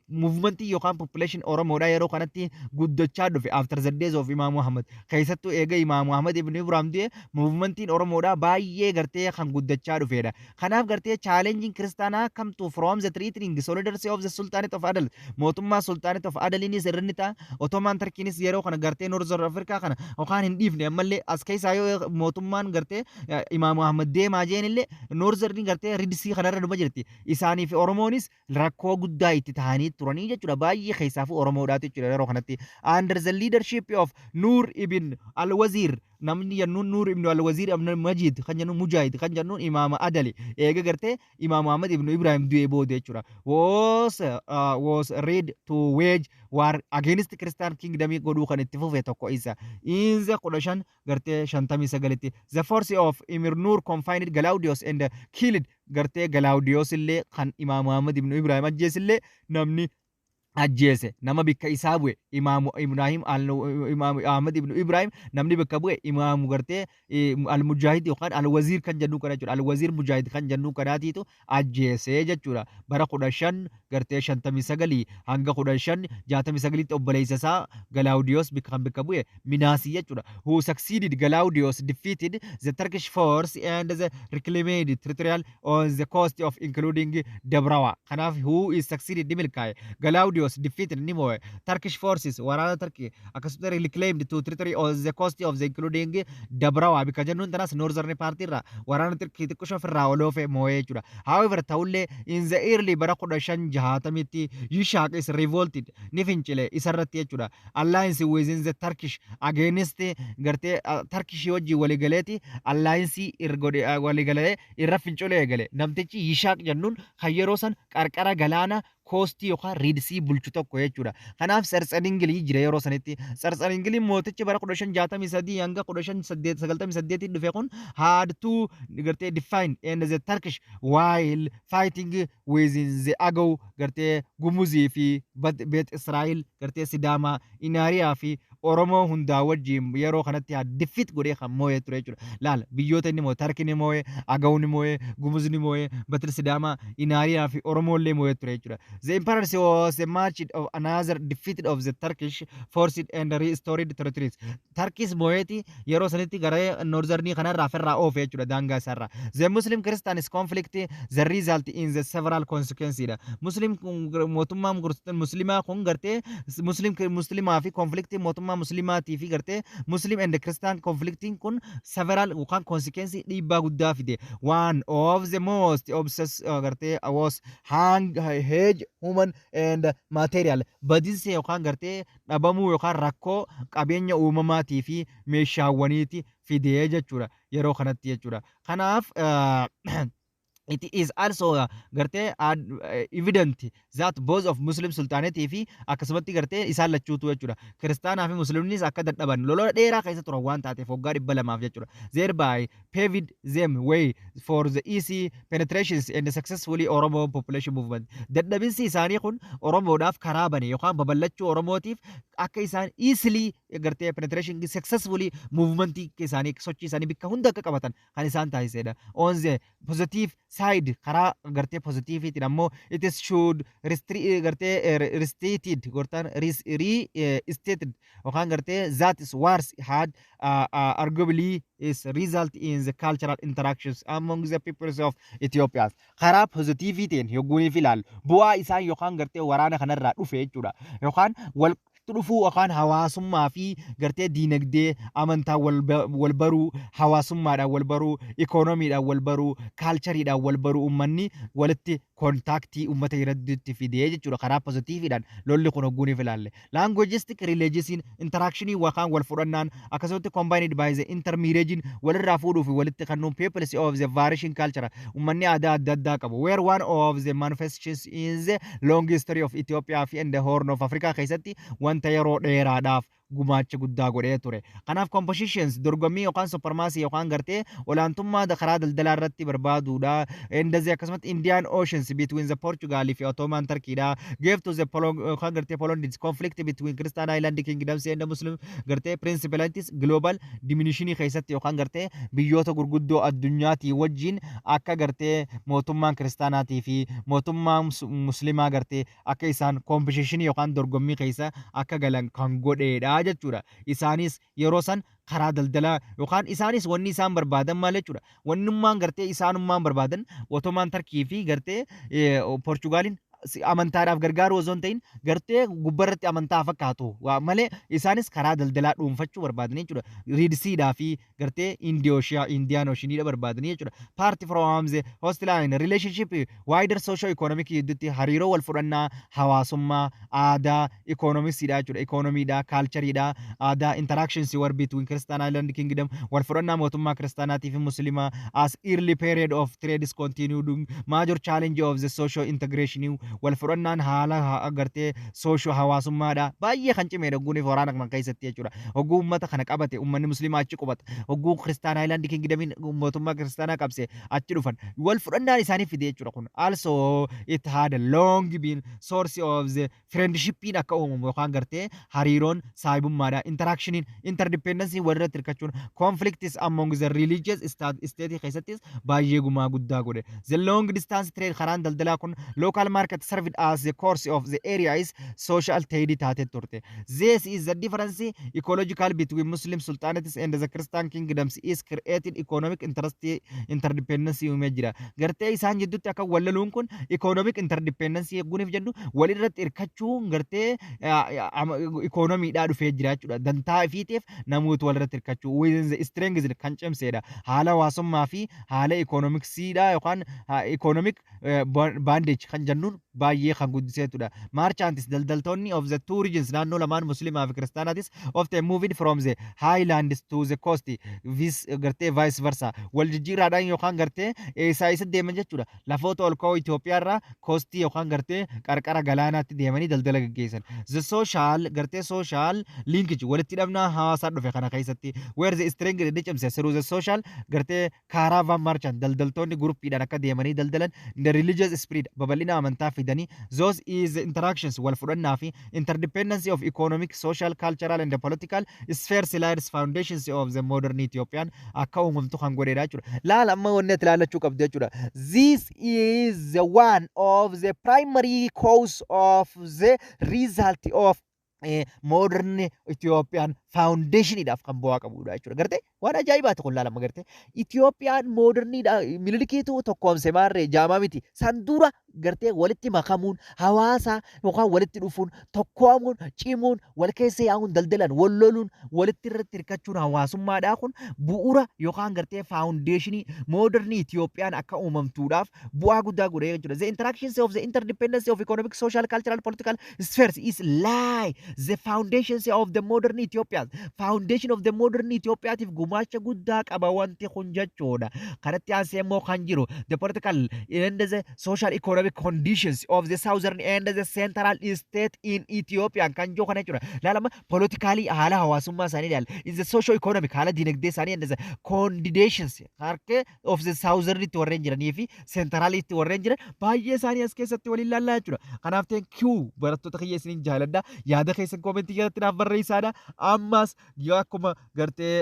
movementii yookaan population Oromoodha yeroo kanatti guddachaa dhufe after the days of Imam Muhammad. Keessattuu eega Imam Muhammad ibn Ibrahim du'e movementiin Oromoodha baay'ee gartee kan guddachaa dhufedha. Kanaaf gartee challenging kiristaanaa come to from the threatening solidarity of the Sultanate of Adal. Mootummaa Sultanate of Adaliinis irra ta'a. Ottoman Turkiinis yeroo kana gartee Northern Africa kana yookaan hin dhiifne. Ammallee as keessaa yoo mootummaan gartee Imaam Muhammad deemaa jeen illee Northern gartee Red Sea kanarra dhuma jirti. Isaanii fi Oromoonis rakkoo guddaa itti ta'anii turanii jechuudha. Baay'ee keessaafuu Oromoodhaatu jechuudha yeroo kanatti. Under the leadership of Nur ibn Al-Wazir, namni jennuun Nur ibn Al-Wazir ibn Majid kan jennuun Mujahid kan jennuun Imaama Adali eega gartee Imaam Muhammad ibn Ibrahim du'ee booda jechuudha. Was ready to wage war against Christian kingdom godhuu kan itti fufe tokko isa. In the 15 gartee 59tti the force of Emir Nur confined Galaudios and killed gartee Galaudios illee kan Imaam Muhammad ibn Ibrahim ajjeese illee, namni ajjeese nama bikka isaa bu'e Imaamu Ibrahim, Imaamu Ahmad ibn Ibrahim, namni bakka bu'e Imaamu gartee Al-Mujahid yookaan Al-Waziir kan jennu kana jechuudha. Al-Waziir Mujahid kan jennu kanaatiitu ajjeese jechuudha. Bara 15 gartee 59 hanga 1569tti obboleessa isaa Galaawudiyoos bikka kan bakka bu'e Minaasii jechuudha. Who succeeded Galaudios defeated the Turkish force and the reclaimed territorial on the coast of including Debrawa. Kanaaf who is succeeded ni milkaa'e. Galaudios defeated ni mo'e Turkish forces, waraana Turkey, akkasumas reclaimed to territory on the coast of the including Debrawa bikka jennuun tanas northern part irraa waraana Turkey xiqqoo ofirraa oloofe mo'ee jechuudha. However, ta'ullee, in the early bara 1560tti Yishaq is revolted, ni fincile isarratti jechuudha. Alliance within the Turkish against gartee Turkish wajjin waligaleeti alliance waligalee irra fincilee eegale. Namtichi Yishaq jennuun kan yeroo san qarqara galaana Coastii yookaan Red Sea bulchu tokko jechuudha. Kanaaf Sartsadingilii jira yeroo sanitti. Sartsadingiliin mootichi bara 1563 hanga 1598 dhufe kun had to gartee define and the Turkish while fighting within the Agaw, gartee Gumuzii fi Beet Israa'el, gartee Sidaamaa, Inaariyaa fi Oromoo hundaa wajjin yeroo kanatti defeat godhee kan moo'ee ture jechuudha. Laala, biyyoota inni moo'e: Tarkii ni moo'e, Agaw ni moo'e, Gumuz ni moo'e, Batir Sidaamaa, Inaariyaa fi Oromoo illee moo'ee ture jechuudha. The emperor was a march of another defeat of the Turkish forces and restored territories. Turkish moo'eeti yeroo sanitti gara northernii kanarraa ofirraa oofe jechuudha, daangaa isaarraa. The Muslim Christians conflict the result in the several consequences dha. Muslim mootummaa Muslimaa kun gartee Muslim Muslimaa fi conflictii mootummaa Muslimaatii fi gartee Muslim and Christian conflictiin kun several yookaan consequence dhiibbaa guddaa fide. One of the most obsessed gartee was hang huge human and material badinsa yookaan gartee dhabamuu yookaan rakkoo qabeenya uumamaatii fi meeshaawwaniiti fidee jechuudha yeroo kanatti jechuudha. Kanaaf it is also gartee evident that both of Muslim sultanate fi akkasumatti gartee isaan lachuutu jechuudha. Kiristaanaa fi Muslimnis akka dadhaban lola dheeraa keessa turan waan taateef waggaa 200f jechuudha. Thereby paved them way for the easy penetrations and successfully Oromo population movement. Dadhabinsi isaanii kun Oromoodhaaf karaa bane yookaan babal'achuu Oromootiif akka isaan easily gartee penetration successfully movement isaanii, sochii isaanii bakka hunda akka qabatan kan isaan taasisedha. On the positive side, karaa gartee positiveitiin ammoo, it is should gartee restated gortaan restated yookaan gartee that is wars had arguably is result in the cultural interactions among the peoples of Ethiopia. Karaa positiveitiin yogguuniif ilaalu, bu'aa isaan yookaan gartee waraana kanarraa dhufe jechuudha. Yookaan wal dhufuu yookaan hawaasummaa fi gartee diinagdee amantaa wal baruu, hawaasummaadhaan wal baruu, ikoonomiidhaan wal baruu, cultureiidhaan wal baruu, uummanni walitti contactii uummata irratti fidee jechuudha karaa positiveiidhaan lolli kun hogguuniif ilaalle. Linguistic, religious interactionii yookaan wal fudhannaan, akkasumatti combined by the intermarriage, walirraa fuudhuu fi walitti kennuun peoples of the variation culture, uummanni aadaa adda addaa qabu, were one of the manifestations in the long history of Ethiopia fi and the Horn of Africa keessatti wanta yeroo dheeraadhaaf gumaacha guddaa godhee ture. Kanaaf competitions, dorgommii yookaan supremacy yookaan gartee olaantummaa karaa daldalaa irratti barbaaduudha. Endazii akkasumatti Indian Oceans between the Portugal fi Ottoman Turkeydha. Gave to the yookaan gartee Poland conflict between Christian Highland Kingdoms and Muslim gartee principalities global domination keessatti yookaan gartee biyyoota gurguddoo addunyaatii wajjin akka gartee mootummaan kiristaanaatii fi mootummaan muslimaa gartee akka isaan competition yookaan dorgommii keessa akka galan kan godheedha jechuudha. Isaanis yeroo san karaa daldalaa yookaan isaanis wanni isaan barbaadan maal jechuudha? Wannummaan gartee isaanummaan barbaadan Ottoman Turkey fi gartee Portugaaliin amantaadhaaf gargaaru osoo hin ta'in, gartee gubbarratti amantaa fakkaatu malee isaanis karaa daldalaa dhuunfachuu barbaadanii jechuudha. Red Seadhaa fi gartee Indiyooshiyaa, Indian Oceaniidha barbaadanii jechuudha. Apart from the hostile relationship, wider socio economic gidduutti hariiroo wal fudhannaa hawaasummaa, aadaa, economicsiidha jechuudha. Economydha, cultureiidha, aadaa interactions were between Christian Highland Kingdom, wal fudhannaa mootummaa kiristaanaatii fi musliimaa as early period of trade is continued major challenge of the social integration. Wal fudhannaan haala gartee socio hawaasummaadha baay'ee kan cimeedha hogguuniif waraana kana keessatti jechuudha. Hogguu uummata kana qabate, uummanni musliimaa achi qubata. Hogguu Christian Highland Kingdomiin mootummaa kiristaanaa qabse, achi dhufan, wal fudhannaan isaanii fide jechuudha kun. Also it had a long been source of the friendshipiin akka uumamu yookaan gartee hariiroon saahibummaadha, interactioniin, interdependency, walirratti hirkachuun, conflicts among the religious state keessattis baay'ee gumaa guddaa godhe. The long distance trade, karaan daldalaa kun, local market served as the course of the area is social trade taate turte. This is the difference ecological between Muslim sultanates and the Christian kingdoms is created economic interest interdependency uumee jira. Gartee isaan jidduutti akka wallaluun kun economic interdependency eeguuniif jennu walirratti hirkachuun gartee economydhaa dhufee jira jechuudha. Dantaa ifiitiif namoota walirratti hirkachuu within the strength kan cimseedha. Haala hawaasummaa fi haala economicsiidha yookaan economic bondage kan jennuun Baay'ee kan guddiseetudha. Merchants, daldaltoonni, of the two regions, naannoo lamaan Muslimaa fi Kiristaanaatis, of the moving from the highlands to the coast vis gartee vice versa wal jijjiiraadhaan yookaan gartee eessaa isa deeman jechuudha. Lafoota ol ka'oo Itoophiyaa irraa coastii yookaan gartee qarqara galaanaatti deemanii daldala gaggeessan. The social gartee social linkage, walitti hidhamnaa hawaasaa dhufe kana keessatti, where the strength inni cimse through the social gartee caravan merchant, daldaltoonni groupiidhaan akka deemanii daldalan, the religious spirit, babal'ina amantaa fidanii, those is the interactions, wal fudhannaa fi interdependency of economic, social, cultural and political spheres lays foundations of the modern Ethiopian akka uumamtu kan godheedha jechuudha. Laala amma wanni ati ilaallachuu qabdu jechuudha. This is the one of the primary cause of the result of modern Ethiopian foundationiidhaaf kan bu'aa qabudha jechuudha. Gartee waan ajaa'ibaati kun laalama gartee. Itoophiyaan moderniidha Minilikiitu tokkoomse maarree jaamaa miti. San dura gartee walitti makamuun hawaasa yookaan walitti dhufuun, tokkoomuun, cimuun, wal keessa yaa'uun, daldalan wal loluun, walitti irratti hirkachuun hawaasummaadhaa kun bu'uura yookaan gartee foundationii modernii Itoophiyaan akka uumamtuudhaaf bu'aa guddaa godhee jechuudha. The interactions of the interdependency of economic, social, cultural, political spheres is lie the foundations of the modern Ethiopia. Foundation of the modern Ethiopiaatiif gumaacha guddaa qaba wanti kun jechuudha. Kanatti aansee immoo kan jiru the political and the social economic conditions of the southern and the central state in Ethiopia kan jiru kana jechuudha. Laalama politically haala hawaasummaa isaanii ilaala. In the social economic haala dinagdee isaanii and the conditions harka of the southern itti warreen jiranii fi central itti warreen jiran baay'ee isaanii as keessatti waliin ilaallaa jechuudha. Kanaaf thank you, barattoota kiyya, isiniin jaaladha. Yaada keessan commentii jalatti naaf barreessaadha. Ammas yoo akkuma gartee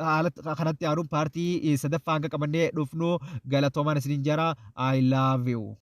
haala kanatti aanuun partii sadaffaa hanga qabannee dhufnu galatoomaan isiniin jara. I love you.